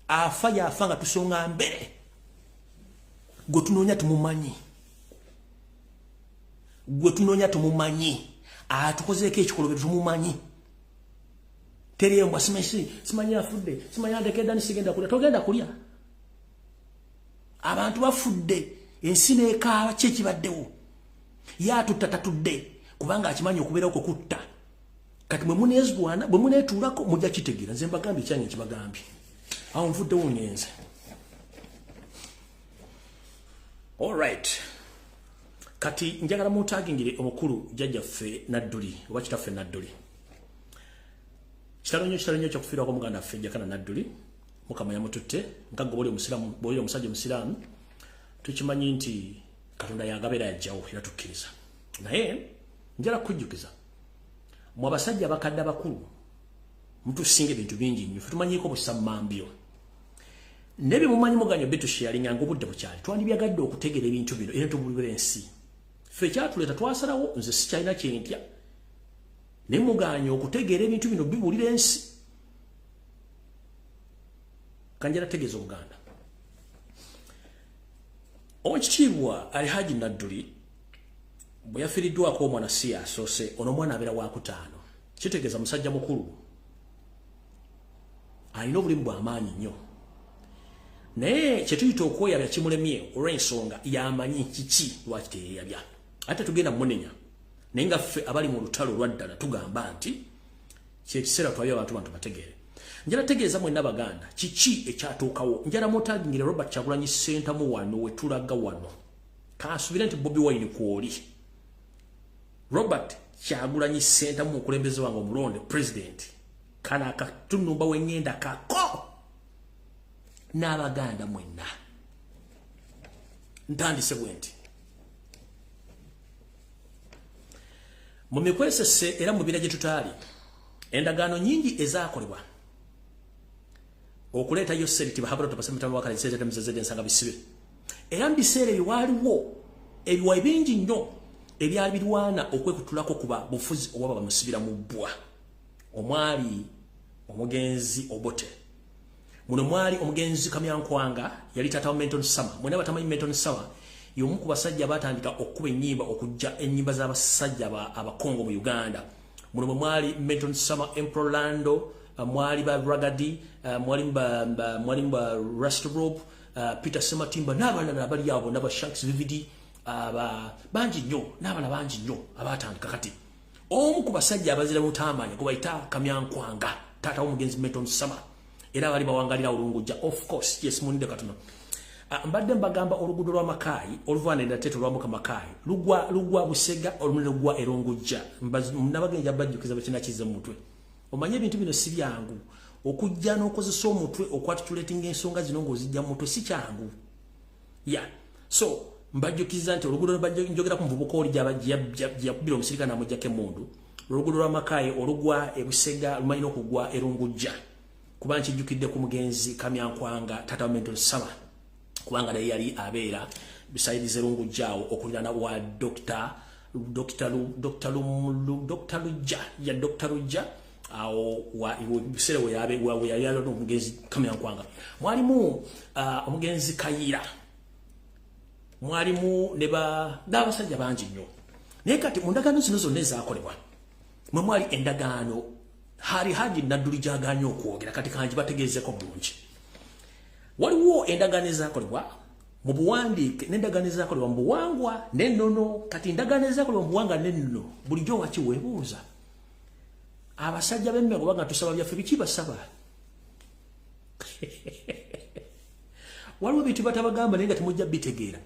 Afa yafa nga tusonga mbere. Gwe tunoonya tumumanyi, gwe tunoonya tumumanyi, atukozeeko ekikolobero tumumanyi. Teriyembwa simanyi afudde, simanyi andekedde ani, sigenda kulya. Togenda kulya. Abantu bafudde, ensi neekaaba. Ki ekibaddewo? Ye atutta tatudde kubanga akimanyi okubeerawo kukutta. Kati bwe muneezwana, bwe muneetuulako, mujja kitegeera. Nze mbagambye ekyange, nkibagambye. Awo nvuddewo, ngenze. Alright, kati njagala muntagingire omukulu jjajjaffe Nadduli oba kitaffe Nadduli. Kitalo nnyo, kitalo nnyo ekyokufiirwako muganda waffe Jakana Nadduli. Mukama yamututte. Nga gwe bwoli omusiraamu, bwoli omusajja omusiraamu, tukimanyi nti Katonda yagabeera yajjawo, era tukkiriza. Naye njala kujjukiza mwe abasajja abakadde abakulu, mutusinga ebintu bingi nnyo. Fe tumanyiiko busammambyo naye byemumanyi muganyo bitusharinga nga obudde bukyali. Twandibyagadde okutegeera ebintu bino era tubulira ensi. Ffe ekyatuleeta twasalawo, nze sikyalina kyentya, naye muganye okutegeera ebintu bino bibulira ensi. Kanjala tegeeza Obuganda. Owekitiibwa Alhaji Nadduli bwe yafiiriddwako omwana, si asoose, ono omwana abeera wakutaano. Kitegeeza musajja mukulu, alina obulimu bw'amaanyi nnyo, naye kyetuyita okweyabya kimulemye olw'ensonga yamanyi kiki lwaki teyeyabya. Ate tugenda munenya, naye nga ffe abali mu lutalo olwaddala tugamba nti kyekiseera twabye abantu bantu bategeere. Njala tegeeza mwenna Baganda kiki ekyatuukawo. Njala mutagingire Robert Kyagulanyi Ssentamu wano wetulaga wano. Kansubire nti Bobi Wine kwoli. Robert Kyagulanyi Ssentamu, mukulembeze wange omulonde president, kana akatunumba wengenda kako n'Abaganda mwenna. Ntandise bwe nti mu mikwesese era mu bira gye tutaali, endagaano nyingi ezaakolebwa okuleeta Yoseri tibahabulatobasemitano bisibe. Era mu biseera ebyo waaliwo ebiwayi bingi nnyo ebyali birwana okwekutulako kuba bufuzi obwaba bamusibira mu bbwa, omwali omugenzi Obote, muno mwali omugenzi Kamyankwanga, yali taata wa Menton Summer. Mwena batamanyi Menton Summer, y'omu ku basajja batandika okukuba ennyimba, okujja ennyimba z'abasajja Abakongo mu Uganda. Muno mwe mwali Menton Summer, Emprolando, mwali ba Ragadi, mwali ba Rastrope, Peter Sematimba n'abalala abali abo n'aba Shanks VVD, aba bangi nnyo n'abalala bangi nnyo abatandika. Kati omu ku basajja abazira butamanya gwe bayita Kamyankwanga, taata w'omugenzi Menton Summer, era bali bawangalira Olungujja. Of course, yes, munide katono. Mbadde mbagamba oluguudo lwa Makaayi oluvaanira Teto lwambuka Makaayi, lugwa Busega, olumuli lugwa Erungujja. Nabagenja bajjukiza bakinakiza mu mutwe. Omanye ebintu bino si byangu okujja n'okozesa omutwe okwatitulatinga ensonga zino ng'ozijja mu mutwe, si kyangu ya yeah. So mbajjukiza nti oluguudo njogera ku muvubuka oli gyakubira omusirikale n'amuggyako emmundu, oluguudo lwa Makaayi olugwa Ebusega lumanyi n'okugwa Erungujja, kuba nkijjukidde ku mugenzi Kamyankwanga, taata wa Menton Summer, kubanga naye yali abeera bisaidize Erungujja awo okuliraana wa Dr. Lujja ya Dr. Lujja awo biseera weyali omugenzi Kamyankwanga. Mwalimu omugenzi Kayira, mwalimu ne n'abasajja bangi nnyo. Naye kati mu ndagaano zino zonna ezaakolebwa, mwe mwali endagaano hari Haji Nadduli gyaganye okwogera. Kati kangi bategeezeko bulungi. Waliwo endagaano ezakolebwa Mu buwandiike n'endagaano ezaakolebwa mu buwangwa n'ennono. Kati endagaano ezaakolebwa mu buwangwa n'ennono bulijjo waki weebuuza abasajja b'Emmengo banga tusaba byaffe biki basaba? Waliwo ebintu batabagamba naye nga temujja bitegeera.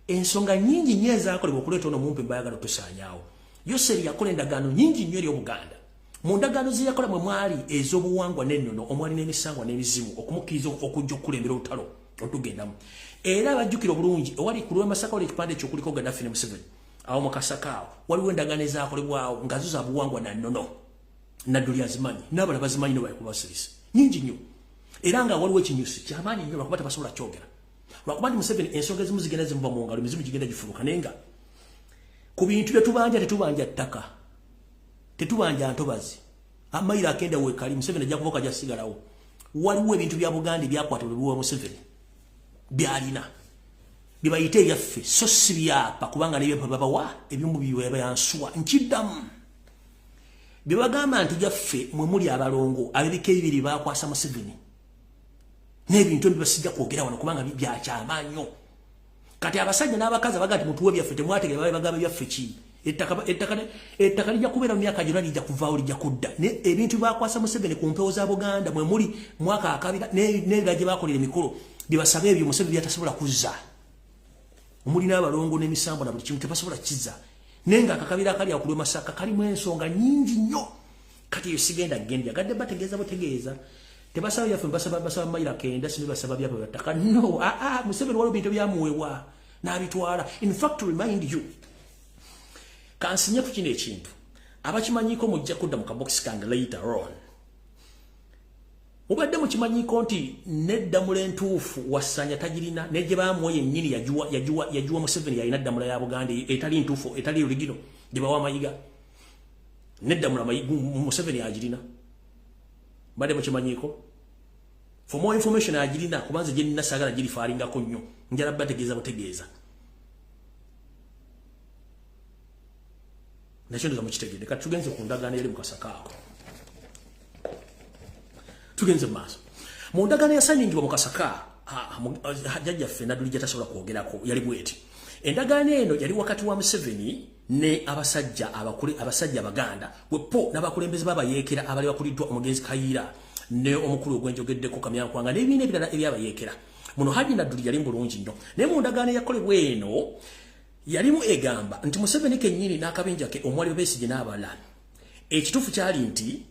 Ensonga nnyingi nnyo ezaakolebwa okuleeta ono mumpe bayagala otusaanyaawo. Yoseri yakola endagaano nnyingi nnyo eri Obuganda. Mu ndagaano ze yakola mwe mwali ez'obuwangwa n'ennono, omwali n'emisangwa n'emizimu, okumukkiriza okujja okukulembera olutalo otugendamu. Era abajjukira obulungi ewali ku lw'e Masaka wali ekipande ekyo kuliko Gaddafi ne Museveni. Awo mu Kasaka awo waliwo endagaano ezaakolebwawo nga zo za buwangwa na nnono. Nadduli azimanyi n'abalala bazimanyi nobayikubasirisa nyingi nnyo. Era nga waliwo ekinyusi kyamaanyi nnyo lwakuba tebasobola kyogera. Lwakuba nti Museveni ensonga ezimu zigenda zimuva mu ngalo, emizimu gigenda gifuluka. Naye nga ku bintu bye tubanja tetubanja ttaka, tetubanja ntobazi, amayiro akenda weekali Museveni ajja kuvuka jasigalawo. Waliwo ebintu bya Buganda ebyakwatibwa biwa Museveni byalina byebayita ebyaffe, so si byapa, kubanga n'ebyapa babawa ebimu byebayansuwa. Nkiddamu, bye bagamba nti byaffe mwe muli abalongo ab'ebika ebibiri bakwasa Museveni n'ebintu ebyo basijja kwogera wano kubanga byakyama nnyo. Kati abasajja n'abakazi abaga nti mutuwe byaffe temwategere babe bagamba byaffe ki? Ettaka lijja kubeera mu myaka gyonna, lijja kuvaawo, lijja kudda. Ne ebintu bakwasa Museveni ku mpewo za Buganda mwe muli mwaka akabira n'ebirala gye bakolera emikolo bye basaba ebyo Museveni byatasobola kuzza, omuli n'abalongo n'emisambo na buli kimu tebasobola kizza. Naye nga akakabira akali awo ku lw'e Masaka kalimu ensonga nnyingi nnyo. Kati eyo sigenda genda gadde bategeeza butegeeza. Tebasaba byaffe, basaba basaba mayiro kenda, simi basaba byaffe battaka. No, aa Museveni waliwo bintu byamuweebwa n'abitwala. In fact, to remind you, kansinye ku kino ekintu abakimanyiiko mujja kudda mu kabokisi kange later on. Mubadde mukimanyiiko nti neddamula entuufu Wasanya tagirina, ne gye baamuwa yennyini yagiwa yagiwa yagiwa Museveni. Yalina ddamula ya Buganda etali ntuufu, etali original, gye bawa Mayiga. Neddamula Museveni agirina. Mbadde mukimanyiiko? For more information, agirina kubanze gye nina saagala girifaalingako nnyo, njala bategeeza butegeeza. Nakyo ndoza mukitegedde. Kati tugenze ku ndagaano eri mu Kasaka ako, tugenze mu maaso mu ndagaano yasayiningibwa mu Kasaka. Jjajjaffe Nadduli gye tasobola kwogerako yali bweti. Endagaano eno yali wakati wa Museveni ne abasajja abakule, abasajja Abaganda wepo n'abakulembeze b'abayeekera abali bakuliddwa omugenzi Kayiira ne omukulu ogwenjogeddeko Kamyankwanga n'ebibiina ebirala ebyabayeekera. Muno Haji Nadduli yali bulungi nnyo, naye mu ndagaano eyakolebwa eno yalimu egamba nti Museveni kennyini n'akabinja ke omwali Besigye n'abalala. Ekituufu kyali nti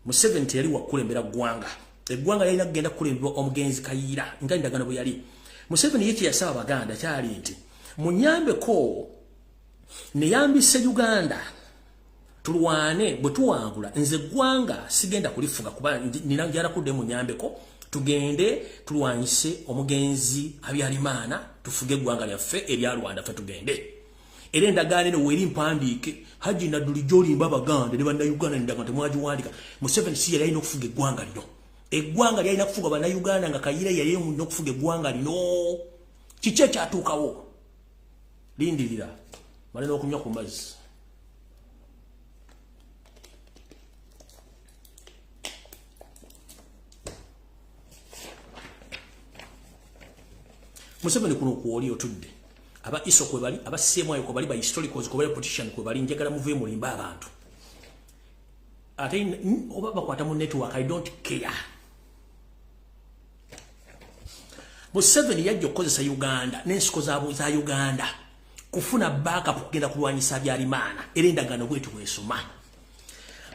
Museveni teyali wakukulembera ggwanga. Eggwanga yalina kugenda kukulemberwa omugenzi Kayiira nga endagaano bwe yali. Museveni ye kye yasaba Baganda kyali nti munyambeko neyambise Uganda tulwane, bwe tuwangula nze eggwanga sigenda kulifuga kuba nina njala kudde, munyambeko tugende tulwanyise omugenzi Habyarimana, tufuge eggwanga lyaffe erya Rwanda, ffe tugende. Era endagaano eno weeri mpandiike. Haji Nadduli gy'olimba Abaganda ne Bannayuganda, endagaano temwagiwandika. Museveni si yali alina okufuga eggwanga lino. Eggwanga lyalina kufuga Bannayuganda, nga Kayiira yali olina okufuga eggwanga lino. Kiki ekyatuukawo? Lindirira male n'okunywa ku mazzi. Museveni kuno kwoli otudde, aba ISO kwe bali, aba CMI kwe bali, ba historicals kwe bali, politician kwe bali. Njagala muve mulimba abantu ate oba bakwata mu network, I don't care. Museveni yajja okukozesa Uganda n'ensiko za Uganda kufuna backup kugenda kulwanyisa Habyarimana. Era endagaano bwetu bwesoma.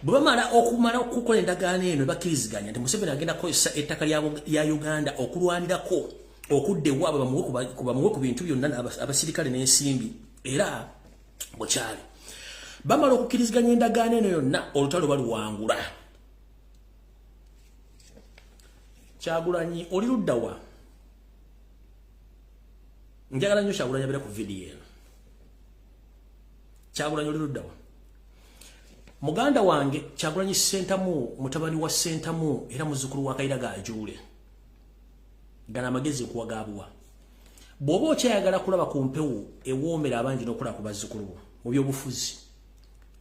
Bwe bamala okumala okukola endagaano eno, bakkiriziganya nti Museveni agenda kukozesa ettaka lya Uganda okulwanirako okudda ewaabwe, bamuwe ku bintu byonna, abasirikale n'ensimbi. Era bwekyali, bamala okukkiriziganya endagaano eno yonna, olutalo baluwangula. Kyagulanyi oli luddawa? Njagala nnyo Kyagulanyi abeere ku vidiyo eno. Kyagulanyi oli luddawa? Muganda wange Kyagulanyi Sentamu, mutabani wa Sentamu era muzzukulu wa Kaira Gajuule, gana amagezi nkuwa gabuwa. Bw'oba okyayagala kulaba ku mpewo ewoomera abangi n'okulaba ku bazzukulu bo mu byobufuzi,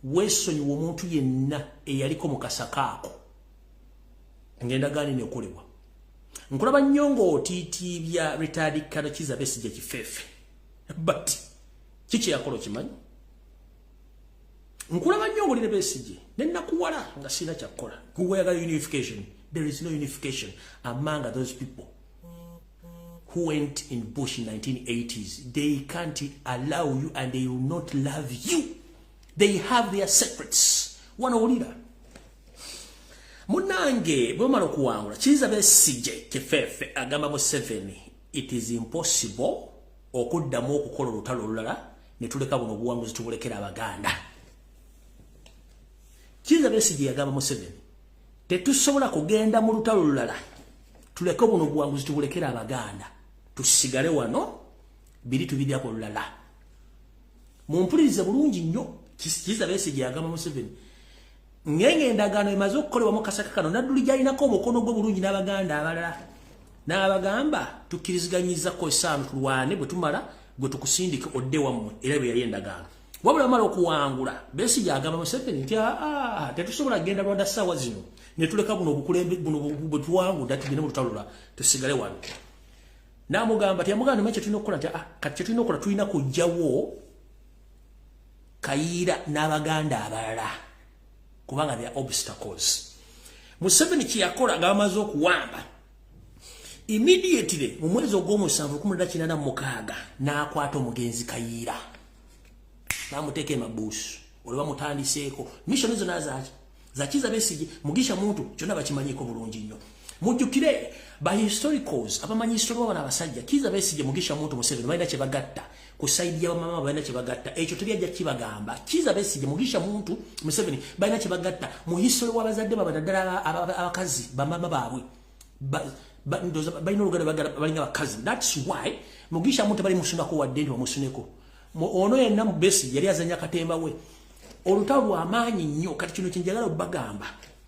weesonyiwa omuntu yenna eyaliko mu Kasaka ako ng'endagaano eno ekolebwa. Nkulaba nnyo ng'otiitiibya retired Colonel Kizza Besigye kifeefe, but kiki yakola okimanyi? Nkulaba nnyo ng'olina Besigye nennakuwala nga sirina kyakkola. Guweyagala unification. There is no unification among those people who went in bush in 1980s. They can't allow you and they will not love you. They have their secrets. Wano owulira munnange, bwe bamala okuwangula, Kizza Besigye kifeefe agamba Museveni, it is impossible okuddamu okukola olutalo olulala ne tuleka buno obuwanguzi tubulekera Abaganda. Kizza Besigye yagamba Museveni, tetusobola kugenda mu lutalo lulala tuleke buno obuwanguzi tubulekera Abaganda, tusigale wano biri tubiryako olulala. Mumpulirize bulungi nnyo. Kizza Besigye yagamba Museveni ngenge endagaano emaze okukolebwa mu kasaka kano, Nadduli gyalinako omukono gwe bulungi n'Abaganda abalala, n'abagamba tukkiriziganyizzako esaano tulwane, bwe tumala gwe tukusindike odde wammwe. Era bwe yali endagaano. Wabula bamala okuwangula, Besigye agamba Museveni nti aa, tetusobola kugenda Rwanda ssaawa zino ne tuleka buno obukulembe buno bwe tuwangudde tugende mu lutalo lulala, tusigale wano. N'amugamba teyamugamba nti kyetulina okukola nti ah, kati kyetulina okukola tulina kuggyawo Kayiira n'Abaganda abalala kubanga they are obstacles. Museveni kyeyakola nga bamaze okuwamba, immediately mu mwezi ogw'omusanvu 1986 n'akwata omugenzi Kayiira n'amuteeka emabuusu. Olwo bamutandiseeko mission zonna zaki za Kizza Besigye, Mugisha Muntu, kyonna bakimanyiiko bulungi nnyo. Mujjukire ba historicals abamanyi history wabana abasajja Kizza Besigye, Mugisha Muntu, Museveni balina kye bagatta ku side y'abamama, balina kye bagatta. Ekyo teryajja kibagamba. Kizza Besigye, Mugisha Muntu, Museveni balina kye bagatta mu history w'abazadde baabwe, naddala abakazi, bamama baabwe balina oluganda, balinga bakazi. That's why Mugisha Muntu bali musunako wadde nti bamusuneko ono yenna mu Besigye yali azanya katemba we olutalo lw'amaanyi nnyo. Kati kino kyenjagala obbagamba,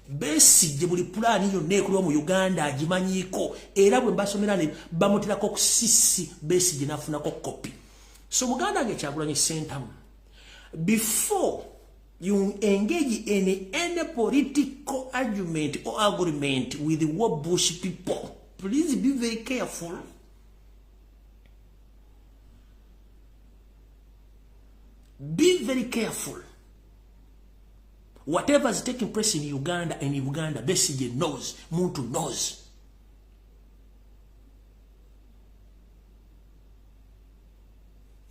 Besigye buli pulaani yonna ekolwa mu Uganda agimanyiiko, era bwe mbasomera ne bamuterako ku sisi, Besigye n'afunako kopi. So muganda wange Kyagulanyi Ssentamu, before you engage in any political argument or agreement with the war bush people, please be very careful. Be very careful. Whatever is taking place in Uganda and Uganda, Besigye knows, Muntu knows.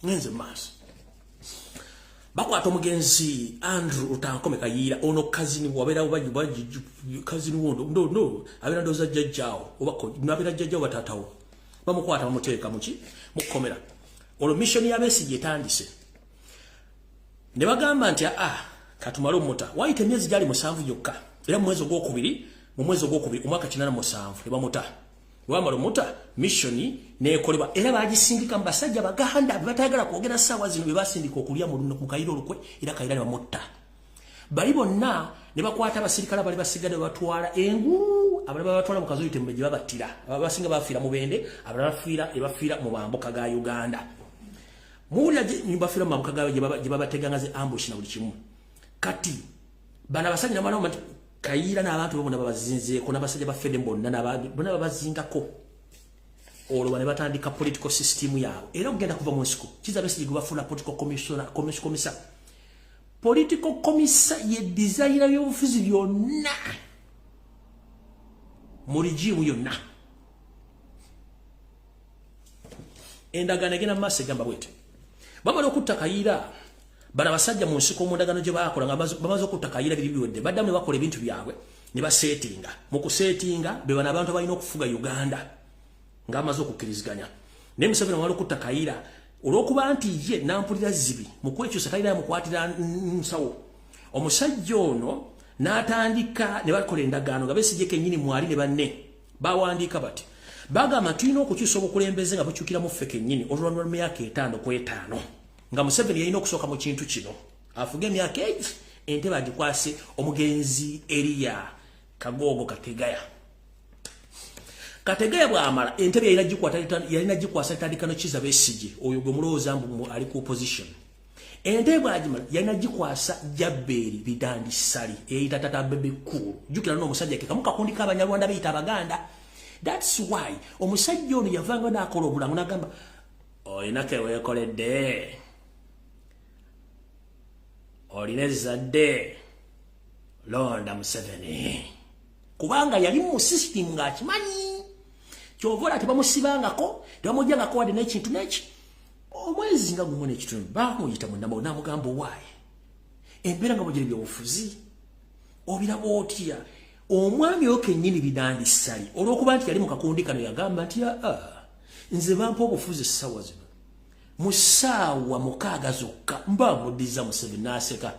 Ngenze maaso. Bakwata omugenzi Andrew Rutankome Kayiira. Ono cousin wabeera cousin wondo no no abeera ndowooza jjajjaawo oba nabeera jjajjaawo bataatawo. Bamukwata bamuteeka muki mukkomera. Olwo mission ya Besigye etandise ne bagamba nti aa, katumale omuta. Wayita emyezi gyali 7 gyokka, era mu mwezi ogwokubiri, mu mwezi ogwokubiri omwaka 87 ne bamuta. Bwamala omuta, mission nekolebwa, era bagisindika mu basajja Baganda bebatayagala kwogera ssaawa zino, be basindika okulya mu Kayiira olukwe, era Kayiira ne bamutta. Bali bonna ne bakwata abasirikale abali basigadde babatwala engulu, abalala babatwala mu Kazoyi Tembe gye babattira. Abasinga bafiira mu Bende, abalala bafiira ebafiira mu mambuka ga Uganda. Muwulira bafiira mu mambuka ga gye babateganga zi ambush na buli kimu. Kati bano abasajja namala nti Kayiira n'abantu bonna babazinzeeko, n'abasajja ba Fede bonna bonna babazingako. Olwo ne batandika political system yaabwe, era okugenda kuva mu nsiko Kizza Besigye gwe bafuula political commissioner, commissar. Political commissar ye designer by'obufuzi byonna mu regime yonna. Endagaano egenda mu maaso egamba bwete: bamala okutta Kayiira, bano abasajja mu nsiko mu ndagaano gye baakola nga bamaze okutta Kayiira, biri biwedde, baddamu ne bakola ebintu byabwe ne baseetinga. Mu kuseetinga be bano abantu abalina okufuga Uganda nga bamaze okukkiriziganya. Naye Museveni wamala okutta Kayiira, olw'okuba nti ye nampulira zibi mu kwekyusa, talina yamukwatira nsawo, omusajja ono n'atandika ne bakola endagaano nga Besigye kennyini mwali ne banne. Bawandiika bati, bagamba tulina okukyusa obukulembeze nga bukyukira mu ffe kennyini oluvannyuma lw'emyaka 5 ku 5, nga Museveni yalina okusooka mu kintu kino afuge emyaka egi, entebe agikwase omugenzi Eriya Kagogo Kategaya. Kategaya bw'amala entebe yalina gikwasa litandika no Kizza Besigye oyo gwe mulowooza mbu ali ku opposition. Entebe bw'agimala yalina gikwasa Jabbeeri Bidandi Ssali eyita Tata Bebe Cool. Jjukira n'omusajja ke kamu kakundi k'Abanyarwanda beyita Abaganda. That's why omusajja ono yavanga n'akola obulango n'agamba olina ke weekoledde, olina ezzadde, londa Museveni, kubanga yali mu system ng'akimanyi. Kyova olaba tebamusibangako, tebamuggyangako wadde n'ekintu n'eki. Omwezi nga gumu n'ekitundu bamuyita munnama n'amugamba, owaaye embeera nga bwegira ebyobufuzi obiraba otya? Omwami oyo kennyini Bidandi Ssali, olw'okuba nti yali mu kakundi kano, yagamba nti aa, nze bampa obufuzi essaawa zino, mu ssaawa 6 zokka mba muddiza Museveni. N'aseka.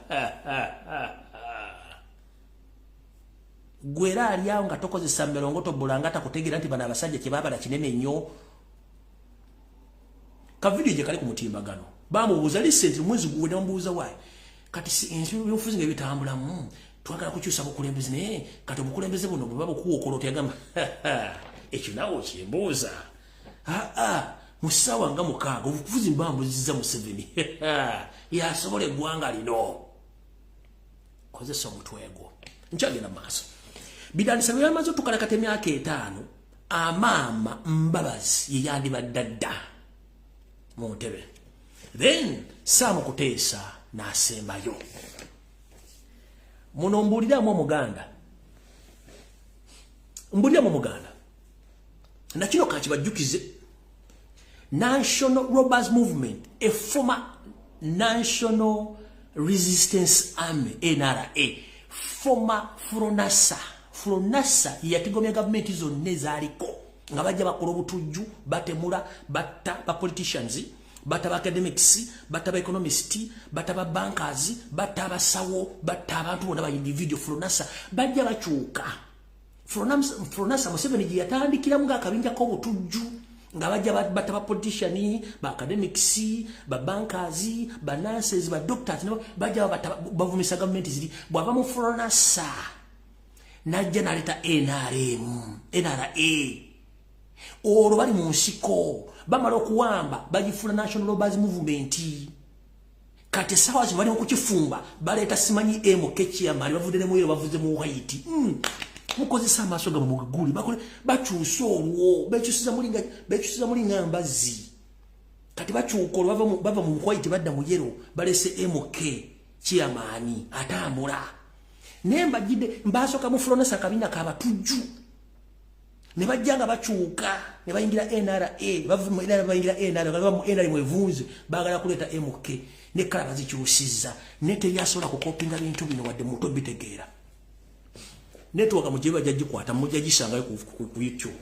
Gwe era ali awo nga tokozesa mmerongo tobulanga takutegeera nti bano abasajja kye baabala kinene nnyo. Ka vidiyo gye kali ku mutimbagano, bamubuuza recently omwezi guwedde, bamubuuza, waayi kati ensi ebyobufuzi nga bitambulamu, twagala kukyusa bukulembeze, naye kati obukulembeze buno bwe babukuwokola otya? Gamba ekyo naawe okimbuuza. Aa, mu ssaawa nga 6 obufuzi mba mbuziza Museveni, yasobola eggwanga lino. Kozesa omutwe gwo. Nkyagenda mu maaso. Bidandisa bwe yamaze otukalakata emyaka 5, Amaama Mbabazi ye yandibadde dda mu ntebe, then Saamu Kuteesa n'asembayo. Muno mbuuliramu omuganda, mbuuliramu omuganda, nakino kakibajjukize. National Robbers Movement, a former National Resistance Army, NRA, former Fronasa. Fronasa yatigomya gavumenti zonna ezaaliko nga bajja bakola obutujju, batemula, batta ba politicians, batta ba academics, batta ba economist, batta ba bankers, batta abasawo, batta abantu bonna ba individual. Fronasa bajja bakyuka. Fronasa Museveni gye yatandikiramu ng'akabinja k'obutujju, nga bajja batta ba politician, ba academics, ba bankers, ba nurses, ba doctors, bajja bavumisa gavumenti ziri. Bw'ava mu Fronasa najja naleeta NRM, NRA. Olwo bali mu nsiko, bamala okuwamba, bagifuula National Robbers Movement. Kati essaawa zino bali mu kukifumba, baleeta simanyi MK chairman, bavudde ne mu yellow, bavuze mu white. Mukozesa amaaso gamwe mugaguli. Bakole bakyusa olwo bekyusiza mulinga mbazzi. Kati bakyuka olwo bava mu white badda mu yellow, balese MK chairman atambula. Naye mbajjidde mbasooka mu Fronasa, akabina kabatujju, ne bajja nga bakyuka ne bayingira NRA, bava mu NRA bayingira NRA, bava mu NRA mwevunze, baagala kuleeta MK ne kala bazikyusizza, ne teryasobola kukopinga bintu bino wadde muto bitegeera. Network mugye bajja gikwata, mujja gisangayo ku YouTube.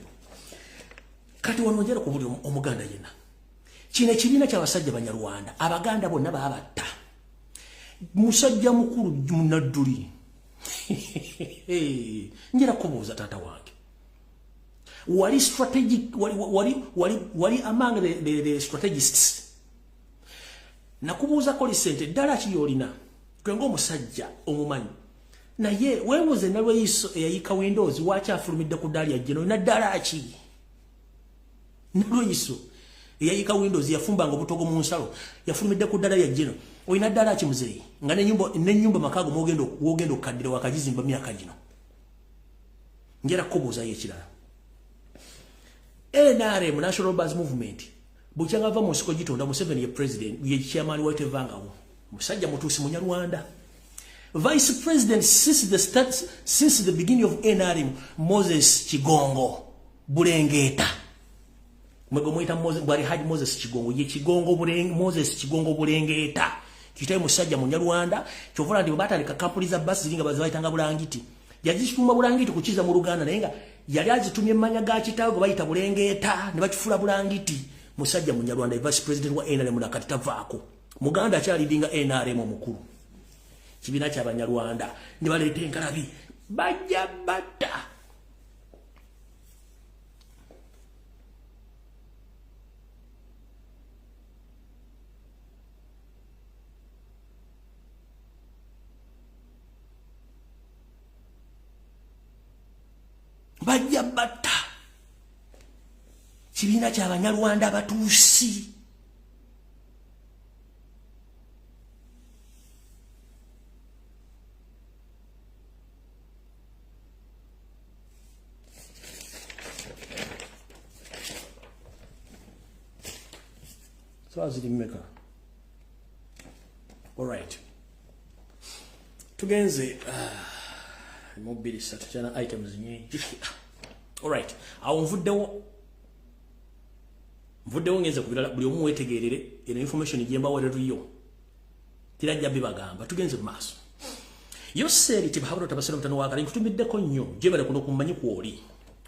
Kati wano njala ku buli omuganda yenna, kino ekibiina ky'abasajja Banyarwanda, Abaganda bonna baabatta. Musajja mukulu Munadduli, njala kubuuza taata wange, wali strategic, wali among the strategists. Nakubuuzako lisente ddala ki yolina gwe ng'omusajja omumanyi, naye weebuuze Nalweyiso eyayika Windows waki afulumidde ku ddaali ya geno? Olina ddala ki? Nalweyiso eyayika Windows, yafumbanga obutogo mu nsalo, yafulumidde ku ddala lya geno. Olina ddala ki muzeeyi, nga n'ennyumba makaago wogenda okukaddira wakagizimba myaka gino? Njera kukubuuzayo ekirala. NRM, National Robbers Movement, bukyanga ava mu nsiko gitonda, Museveni ye president, ye chairman wa tevangawo, musajja Mutuusi Munyarwanda. Vice president since the start, since the beginning of NRM, Moses Kigongo Bulengeta. Mwego mwita Moses, bwali Haji Moses Kigongo, ye Kigongo Bulenge, Moses Kigongo Bulengeta. Kitaye musajja Munyarwanda, kyova ndi batandika kampuni za basi ziringa bazibayitanga Bulangiti. Yazisumba Bulangiti kukiza mu Luganda, naye nga yali azitumye mmanya ga kitaawe gwe bayita Bulengeta ne bakifuula Bulangiti. Musajja Munyarwanda, vice president wa NRM, nakati tavaako. Muganda akyalidinga NRM omukulu. Kibiina ky'Abanyarwanda ne baleeta enkalabi, bajja batta. Bajja batta kibiina ky'Abanyarwanda Abatuusi. Saawa ziri mmeka? Alright, tugenze mu 23 kyana items nyingi. Alright, awo nvuddewo ngenze ku birala. Buli omu wetegerere eno information gyembawereruyo, tirajja bibagamba. Tugenze mu maaso. Yoseri Tibahabura Tabasira mutano wakale, nkutumiddeko nnyo gyebale kuno kummanyi kwoli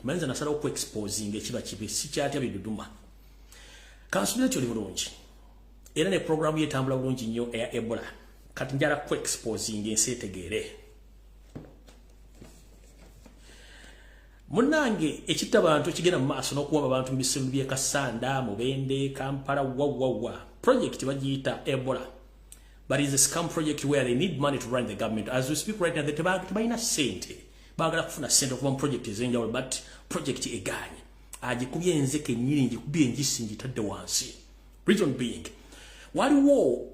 manza nasalawo ku exposing ekiba kibi, sikyatya biduduma. Kansubire nti oli bulungi era ne programu yetambula bulungi nnyo eya Ebola. Kati njala ku exposing ensi etegeere. Munnange, ekitta bantu ekigenda mu maaso n'okuwamba abantu mu bisimbu by'e Kassanda, Mubende, Kampala, wawawa, project bagiyita Ebola, but it's a scam project where they need money to run the government. As we speak right now, tebalina ssente, baagala kufuna ssente okuva mu project ez'enjawulo, but project egaanye. Agikubye enze kennyini, ngikubye enjisi, ngitadde wansi. Reason being, waliwo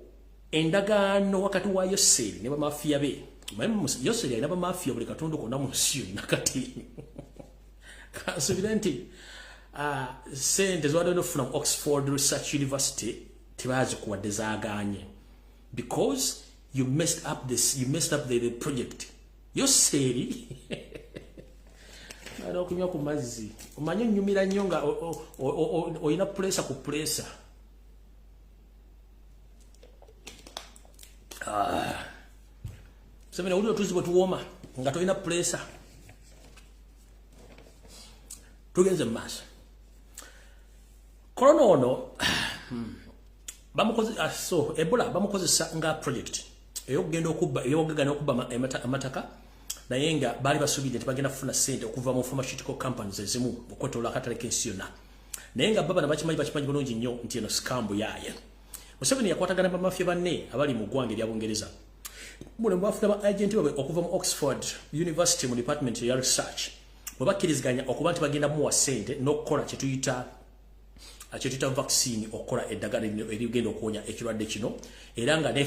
endagaano wakati wa Yoseri ne bamafiya be. Yoseri alina bamafiya buli katundu konna mu nsi yonna. Kati kansubire nti sente zwadde nofuna mu Oxford Research University tebazikuwadde, zaaganye because you messed up this, you messed up the project. Yoseri alina okunywa ku mazzi. Omanye onyumira nnyo nga olina pulesa ku pulesa. Semene owulira otuzi bwe tuwooma nga tolina pulesa. Tugenze mu maaso. Korona ono bamukoze, so Ebola bamukozesa nga project ey'okugenda okubba ebyobugagga n'okubba amataka, naye nga baali basuubidde nti bagenda kufuna ssente okuva mu pharmaceutical companies ezimu okwetoloola akatale k'ensi yonna, naye nga baba bakimanyi bulungi nnyo nti eno scam yaaye. Museveni yakwatagana bamafia banne abali mu ggwanga erya Bungereza. Muno bafuna ba agent baabwe okuva mu Oxford University mu department ya research, bwe bakkiriziganya okuba nti bagenda muwa ssente n'okukola kyetuyita vaccine, okukola eddagala erigenda okuwonya ekirwadde kino. Era nga ne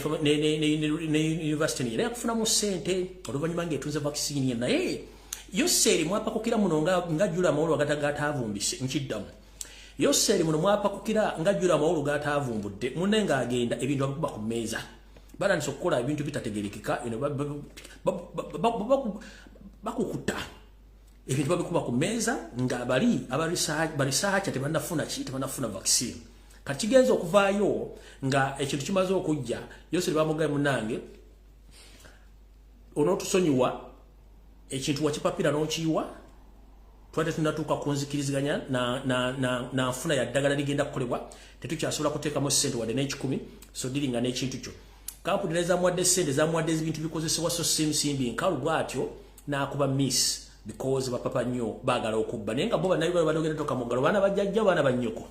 university era yakufunamu ssente oluvannyuma ng'etunze vaccine. Naye Yoseri mwapakukira muno nga jjula amawulu agataavumbise. Nkiddamu, Yoseri muno mwapakukira nga jjula amawulu gataavumbudde. Munne ng'agenda ebintu abikuba ku mmeeza, batandise okukola ebintu bitategerekeka. Bakukuta ebintu, babikuba ku mmeeza nga bali abaresearcher tebannafuna ki, tebannafuna vaccine. Kati kigenza okuvaayo nga ekintu kimaze okujja. Yoseri bamugaye, "Munange, onootusonyiwa, ekintu wakipapira n'okiyiwa. Twali tetunatuuka ku nzikiriziganya na nfuna ya ddagala ligenda kukolebwa. Tetukyasobola kuteekamu ssente wadde n'ekikumi, so diringa n'ekintu kyo." Kampuni naye zamuwadde ssente, zamuwadde ebintu bikozesebwa, so si nsimbi nkalu. Bw'atyo n'akuba miss because bapapa nnyo, baagala okubba. Naye nga bo Bannayuganda badogenda toka mu ngalo, baana bajjajja, baana bannyoko.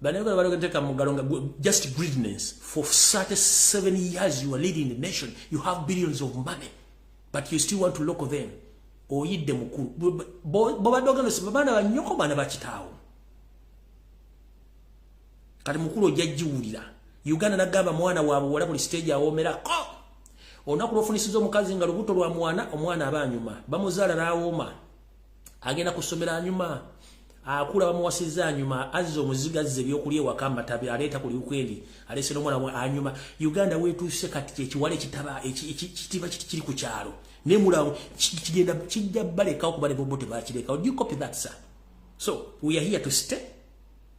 Bannayuganda badogenda teka mu ngalo nga just greediness. For 37 years you are leading the nation, you have billions of money, but you still want to look them. Oyidde mukulu, bobadde ogenda baana bannyoko, baana bakitaawo. Kati mukulu ojja giwulira. Uganda nagamba mwana waabwe wala buli stage awoomerako. Olunaku lwofunisiza omukazi nga lubuto lwa mwana, omwana aba anyuma, bamuzaala n'awooma, agenda kusomera anyuma, akula, bamuwasizza anyuma, azza omuzigo, azza ebyokulya ewaka, amatabi aleeta ku liukwendi, aleese n'omwana anyuma. Uganda weetuuse kati kyekiwala ekitaba kitiba kiti kiri ku kyalo nemulawo kigenda kijja balekawo kuba ne bobo tebakirekawo. Do you copy that, sir? So we are here to stay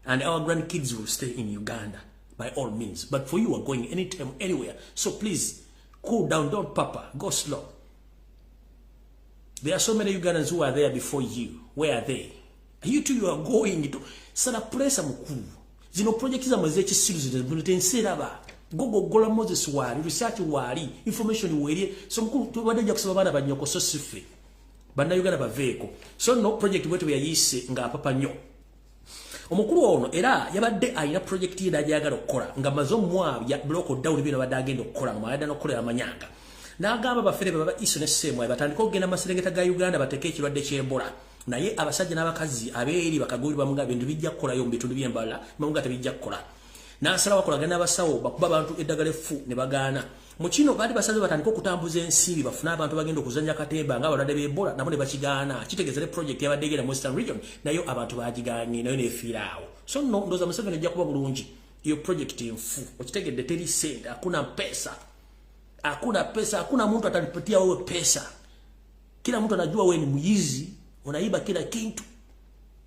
and our grandkids will stay in Uganda by all means, but for you are going anytime, anywhere. So please cool down, don't papa, go slow. There are so many Ugandans who are there before you. Where are they? You too, you are going to sana pressure. Mukulu, zino project zammwe ez'ekisiru zino tensi eraba. Gogogola Moses waali, research waali, information weeri. So mukulu, tubadde nja kusaba baana bannyoko, so siffe Bannayuganda baveeko. So no project bwetu bwe yayiise ng'apapa nnyo omukulu ono, era yabadde alina project ye n'agyagala okukola nga maze omwabya block down bino abadde agenda okukola nga mwayadde n'okukolera amanyanga. N'agamba bafere baba iso ne seemwayi batandike okugenda maserengeta ga Uganda bateeke ekirwadde ky'Ebola. Naye abasajja n'abakazi abeeri bakaguli bamuga bintu bijja kukolayo mu bitundu by'embalala, bamuga tebijja kukola. N'asalawo akolagana n'abasawo bakuba abantu eddagala effu ne bagaana. Mu kino baali basaze batandike okutambuza ensimbi bafune abantu bagenda okuzanya katemba nga abalwadde b'Ebola, nabo ne bakigaana. Kitegeeza ne project yabadde egenda mu Western Region nayo abantu bagiganye, nayo neefiira awo. So nno ndowooza Museveni ejja kuba bulungi. Iyo project nfu, okitegedde? Teri sente, hakuna pesa, hakuna pesa, hakuna mtu atalipatia wewe pesa. Kila mtu anajua wewe ni mwizi, unaiba kila kitu.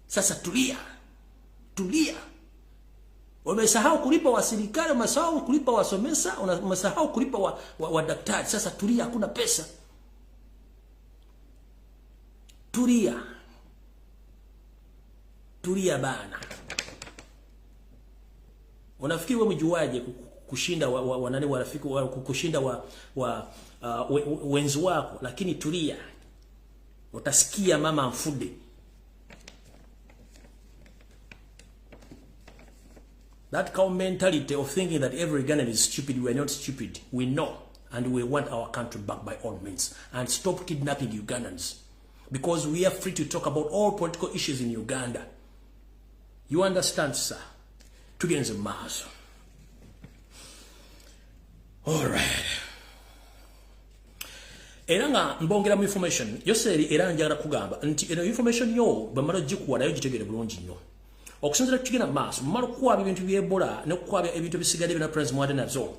Sasa tulia, tulia. Wamesahau kulipa wasirikali, wamesahau kulipa wasomesa, wamesahau kulipa wa daktari. Sasa tulia, hakuna pesa. Tulia. Tulia bana. Unafikiri wewe mjuaje kushinda wa nani warafiki wa kushinda wa wenzi wako? Lakini tulia. Utasikia mama mfude. That cow mentality of thinking that every Ugandan is stupid, we are not stupid. We know, and we want our country back by all means. And stop kidnapping Ugandans. Because we are free to talk about all political issues in Uganda. You understand, sir? Tugenze maaso. All right. Era nga mbongera mu information, yoseri era njagala kugamba nti eno information yo bamala gikuwa nayo gitegere bulungi nnyo. Okusinziira tugenda maaso, mumala okukwaba ebintu by'Ebola n'okukwaba ebintu ebisigadde byonna President mwate nabyo.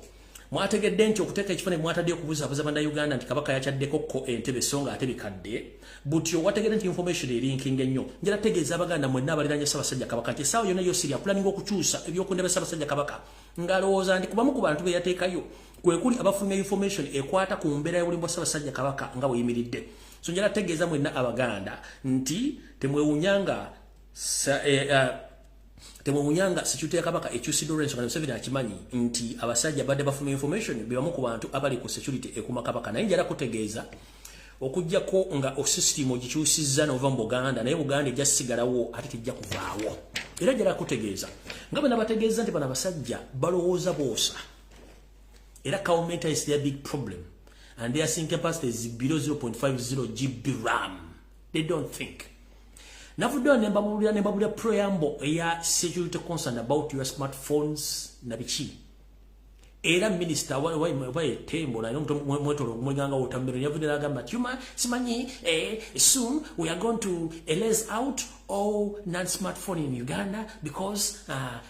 Mwategedde nti okuteeka ekifaananyi mwatadde okubuzaabuza Bannayuganda nti Kabaka yakyaddeko ko entebe so nga ate bikadde. Butyo wategedde nti information erinkinga ennyo. Njala tegeeza Abaganda mwenna abaliraanye Ssaabasajja Kabaka nti essaawa yonna Yoseri apulaninga okukyusa ebyokundeba Ssaabasajja Kabaka ng'alowooza nti kubamu ku bantu be yateekayo kwe kuli abafulumya information ekwata ku mbeera y'obulimu bwa Ssaabasajja Kabaka nga bweyimiridde. So njala tegeeza mwenna Abaganda nti temwewunyanga temwewunyanga security ya Kabaka ekyusiddwa olw'ensonga Museveni akimanyi nti abasajja badde bafulumya information be bamu ku bantu abali ku security ekuuma Kabaka. Naye njala kutegeeza okuggyako nga system ogikyusizza n'ova mu Buganda, naye Buganda ejja sigalawo ate tejja kuvaawo. Era njala kutegeeza nga bwe nabategeeza nti bano abasajja balowooza boosa. Era cow mentality is their big problem, and their thinking capacity is below 0.50 GB RAM. They don't think. Navuddeyo ne mbabulira preamble eya security concern about your smartphones na biki. Era minister wa Tembo na mwetolo mweganga utambiro yavudde n'agamba nti simanyi soon we are going to erase out all non-smartphone in Uganda because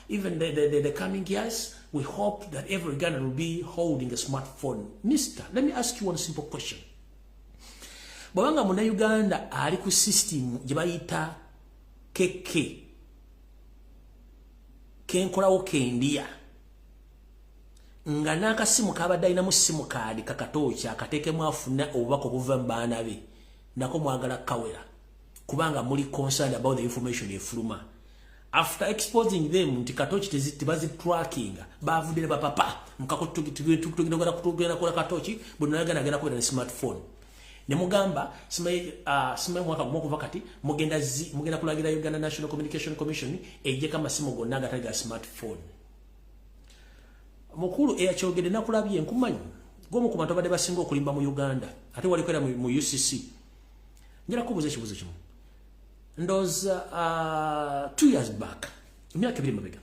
even the coming years we hope that every Ugandan will be holding a smartphone. Mister, let me ask you one simple question. Bw'abanga munnayuganda ali ku system gye bayita keke kenkolawo kendiya nga n'akasimu kabadde alinamu simu kaadi kakatooki akateekemu afuna obubaka obuva mu baana be nako mwagala kawera kubanga muli concerned about the information efuluma. After exposing them nti katoki tebazitrackinga bavudde ne bapapa mukakutugenda kukola katoki buli nayagala agenda kubeera ne smartphone. Ne mugamba simanyi mwaka gumu okuva kati mugenda kulagira Uganda National Communication Commission ejjeko amasimu gonna agatali ga smartphone. Mukulu eyakyogedde nakulabye nkumanyi gw'omu ku bantu abadde basinga okulimba mu Uganda ate waliko era mu UCC. Njala kubuuza ekibuuzo kimu. Ndowooza 2 years back, emyaka 2 mabega,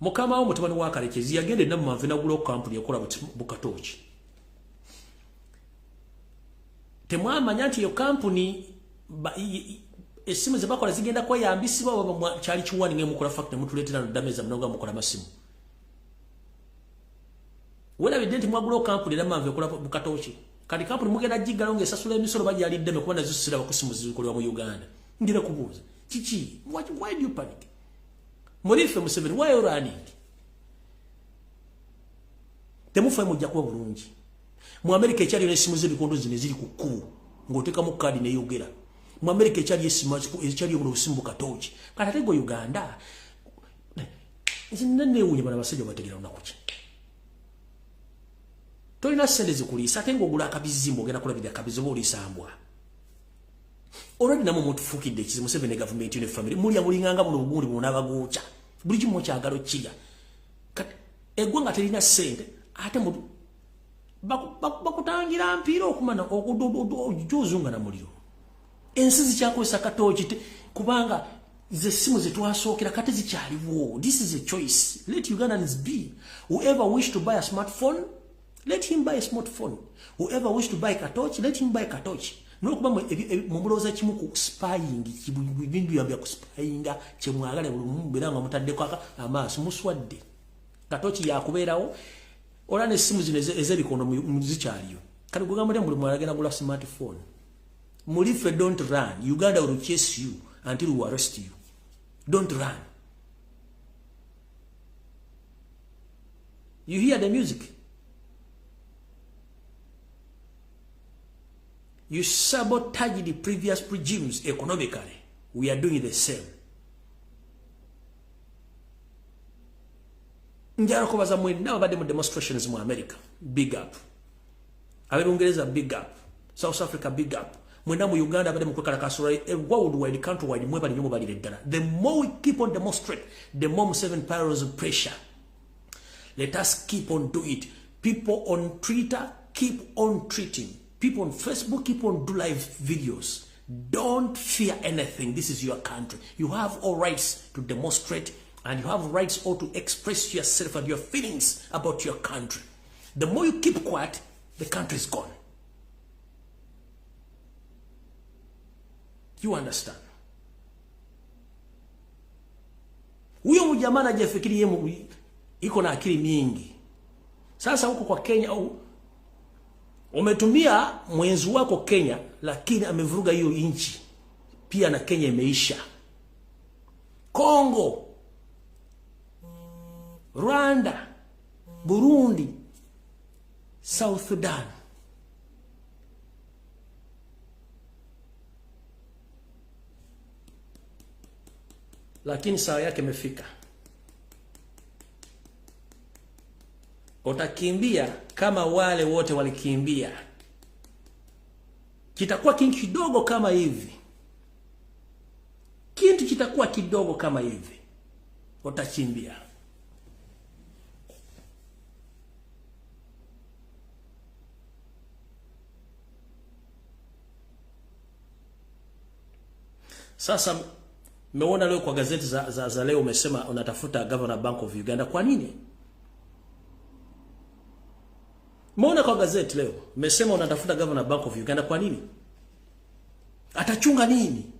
mukama wo mutabani wa Kalekezi yagenda e Namumanve n'agulawo kampuni ekola bukatooki. Temwamanya nti eyo kampuni essimu ze bakola zigenda kweyambisibwa oba kyali kiwani ng'emukola factory mutuleetera nodameza munonga mukola masimu. Werabidde nti mwagulawo kampuni Namumanve ekola bukatooki. Kati kampuni mugenda giggalawo ng'esasula emisolo bagyalidde kuba nazo siraba ku simu zikolebwa mu Uganda. Ngira kubuuza kiki? Why do you panic? Mulife Museveni, why are you running? Temufa mujja kuba bulungi. Mu America ekyaliyo n'essimu z'ebikondo zino eziri ku kkubo ng'oteekamu kaadi n'eyogera. Mu America ekyaliyo essimu ekyaliyo buno obusimu bukatooki. Kati ate gwe Uganda nze neewuunya bano abasajja bategeera lunaku ki? Tolina ssente zikuliisa ate ng'ogula akabizimba ogenda kulabirira akabizi oba oliisa mbwa. Already namwe mutufuukidde ekizibu Museveni ne gavumenti ne family mulya mulinganga buno obugundi buno n'abaguuca. Buli kimu kyagala okirya. Kati eggwanga terina ssente ate bakutangira mpiira okumana ojozunga na muliro. Ensi zikyakozesa katooki kubanga ze simu zetwasookera kati zikyaliwo. This is a choice. Let Ugandans be. Whoever wish to buy a smartphone, let him buy a smartphone. Whoever wish to buy katochi, let him buy katochi. N'okuba mumulowooza kimu ku spying, bintu bya ku spyinga kye mwagala buli mubeera nga mutaddeko amaaso muswadde. Katoki yakubeerawo ola n'essimu zino ez'ebikondo zikyaliyo. Kati gwe gamba buli mwala agenda gula smartphone. Mulife, don't run. Uganda will chase you until we arrest you. Don't run. You hear the music? You sabotage the previous regimes economically. We are doing the same. Njala kubaza mwenna abadde mu demonstrations mu America. Big up. Ab'e Bungereza, big up. South Africa, big up. Mwenna mu Uganda abadde mu kwekalakaasa worldwide, countrywide, mwebale nnyo mubalire ddala. The more we keep on demonstrate, the more Museveni piles of pressure. Let us keep on do it. People on Twitter, keep on tweeting. People on Facebook, keep on do live videos. Don't fear anything. This is your country. You have all rights to demonstrate and you have rights all to express yourself and your feelings about your country. The more you keep quiet, the country is gone. You understand? Huyo mjamaa anajifikiri yeye iko na akili mingi. Sasa huko kwa Kenya umetumia mwenzi wako Kenya, lakini amevuruga hiyo nchi. Pia na Kenya imeisha. Kongo, Rwanda, Burundi, South Sudan. Lakini saa yake imefika. Utakimbia kama wale wote walikimbia. Kitakuwa kitu kidogo kama hivi. Kitu kitakuwa kidogo kama hivi. Utakimbia. Sasa meona leo kwa gazeti za leo umesema unatafuta Governor Bank of Uganda. Kwa nini? Umeona kwa gazeti leo umesema unatafuta Governor Bank of Uganda. Kwa nini? Atachunga nini?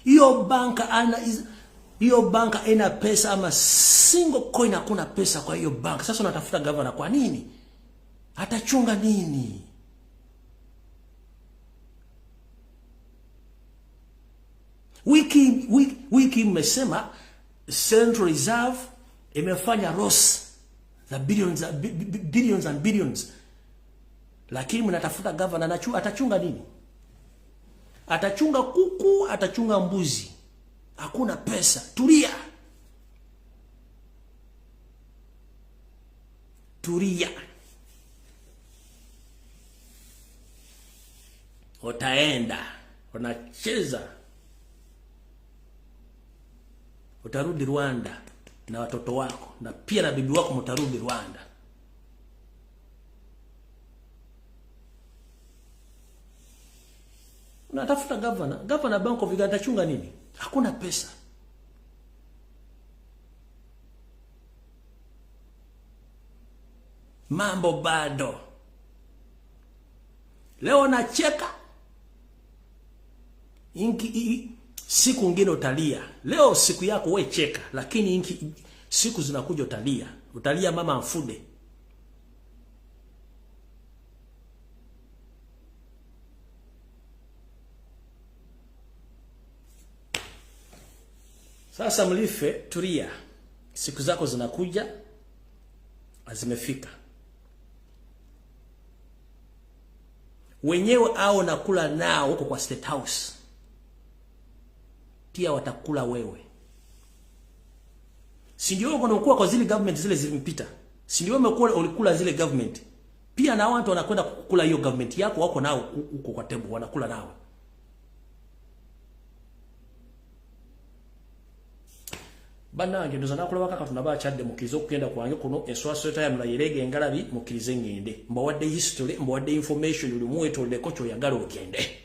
Hiyo banka ana hiyo banka ina pesa ama single coin, hakuna pesa kwa hiyo banka. Sasa unatafuta governor kwa nini? Atachunga nini? Wiki mmesema Central Reserve imefanya loss za billions, billions and billions. Lakini mnatafuta governor na atachunga nini? Atachunga kuku, atachunga mbuzi. Hakuna pesa. Tulia. Tulia. Utaenda, unacheza. Utarudi Rwanda na watoto wako na pia na bibi wako mtarudi Rwanda. Unatafuta governor, Governor Bank of Uganda atachunga nini? Hakuna pesa. Mambo bado. Leo nacheka. Siku ngine utalia. Leo siku yako we cheka, lakini siku zinakuja utalia. Utalia mama mfude. Sasa mlife, tulia. Siku zako zinakuja, azimefika. Wenyewe ao nakula nao huko kwa State House. Pia watakula wewe. Si ndio wewe unakuwa kwa zile government zile zilimpita. Si ndio wewe umekuwa ulikula zile government. Pia na watu wanakwenda kukula hiyo government yako, wako nao huko kwa table wanakula nao. Banange ndoza nakula wakaka tunaba chadde mukizo kugenda kwange kuno eswasweta ya mulayerege engalabi mukirize ngende. Mbawadde history, mbawadde information uli muwetoleko kyoyagala ogende.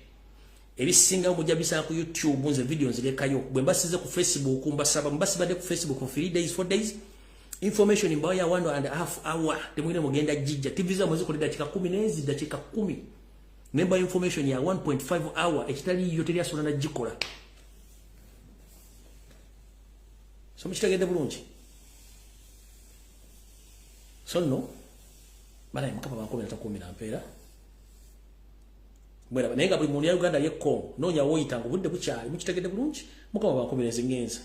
Ebisinga mujabisa ku YouTube nze video nzirekayo. Bwe mbasize ku Facebook mbasaba mbasibadde ku Facebook for 3 days 4 days. Information mbawa ya 1.5 hour. Temwine mugenda jijja. TV za mwezi kulida dakika 10 nezi dakika 10. Nemba information ya 1.5 hour ekitaliyo teri asobola nagikola. So mukitegedde bulungi. So nno banaye Mukama bankomera takuumira mpeera. Mweraba naye nga buli muntu ya Uganda ye Congo noonya woyita nga obudde bukyali. Mukitegedde bulungi. Mukama bankomera nze ngenze.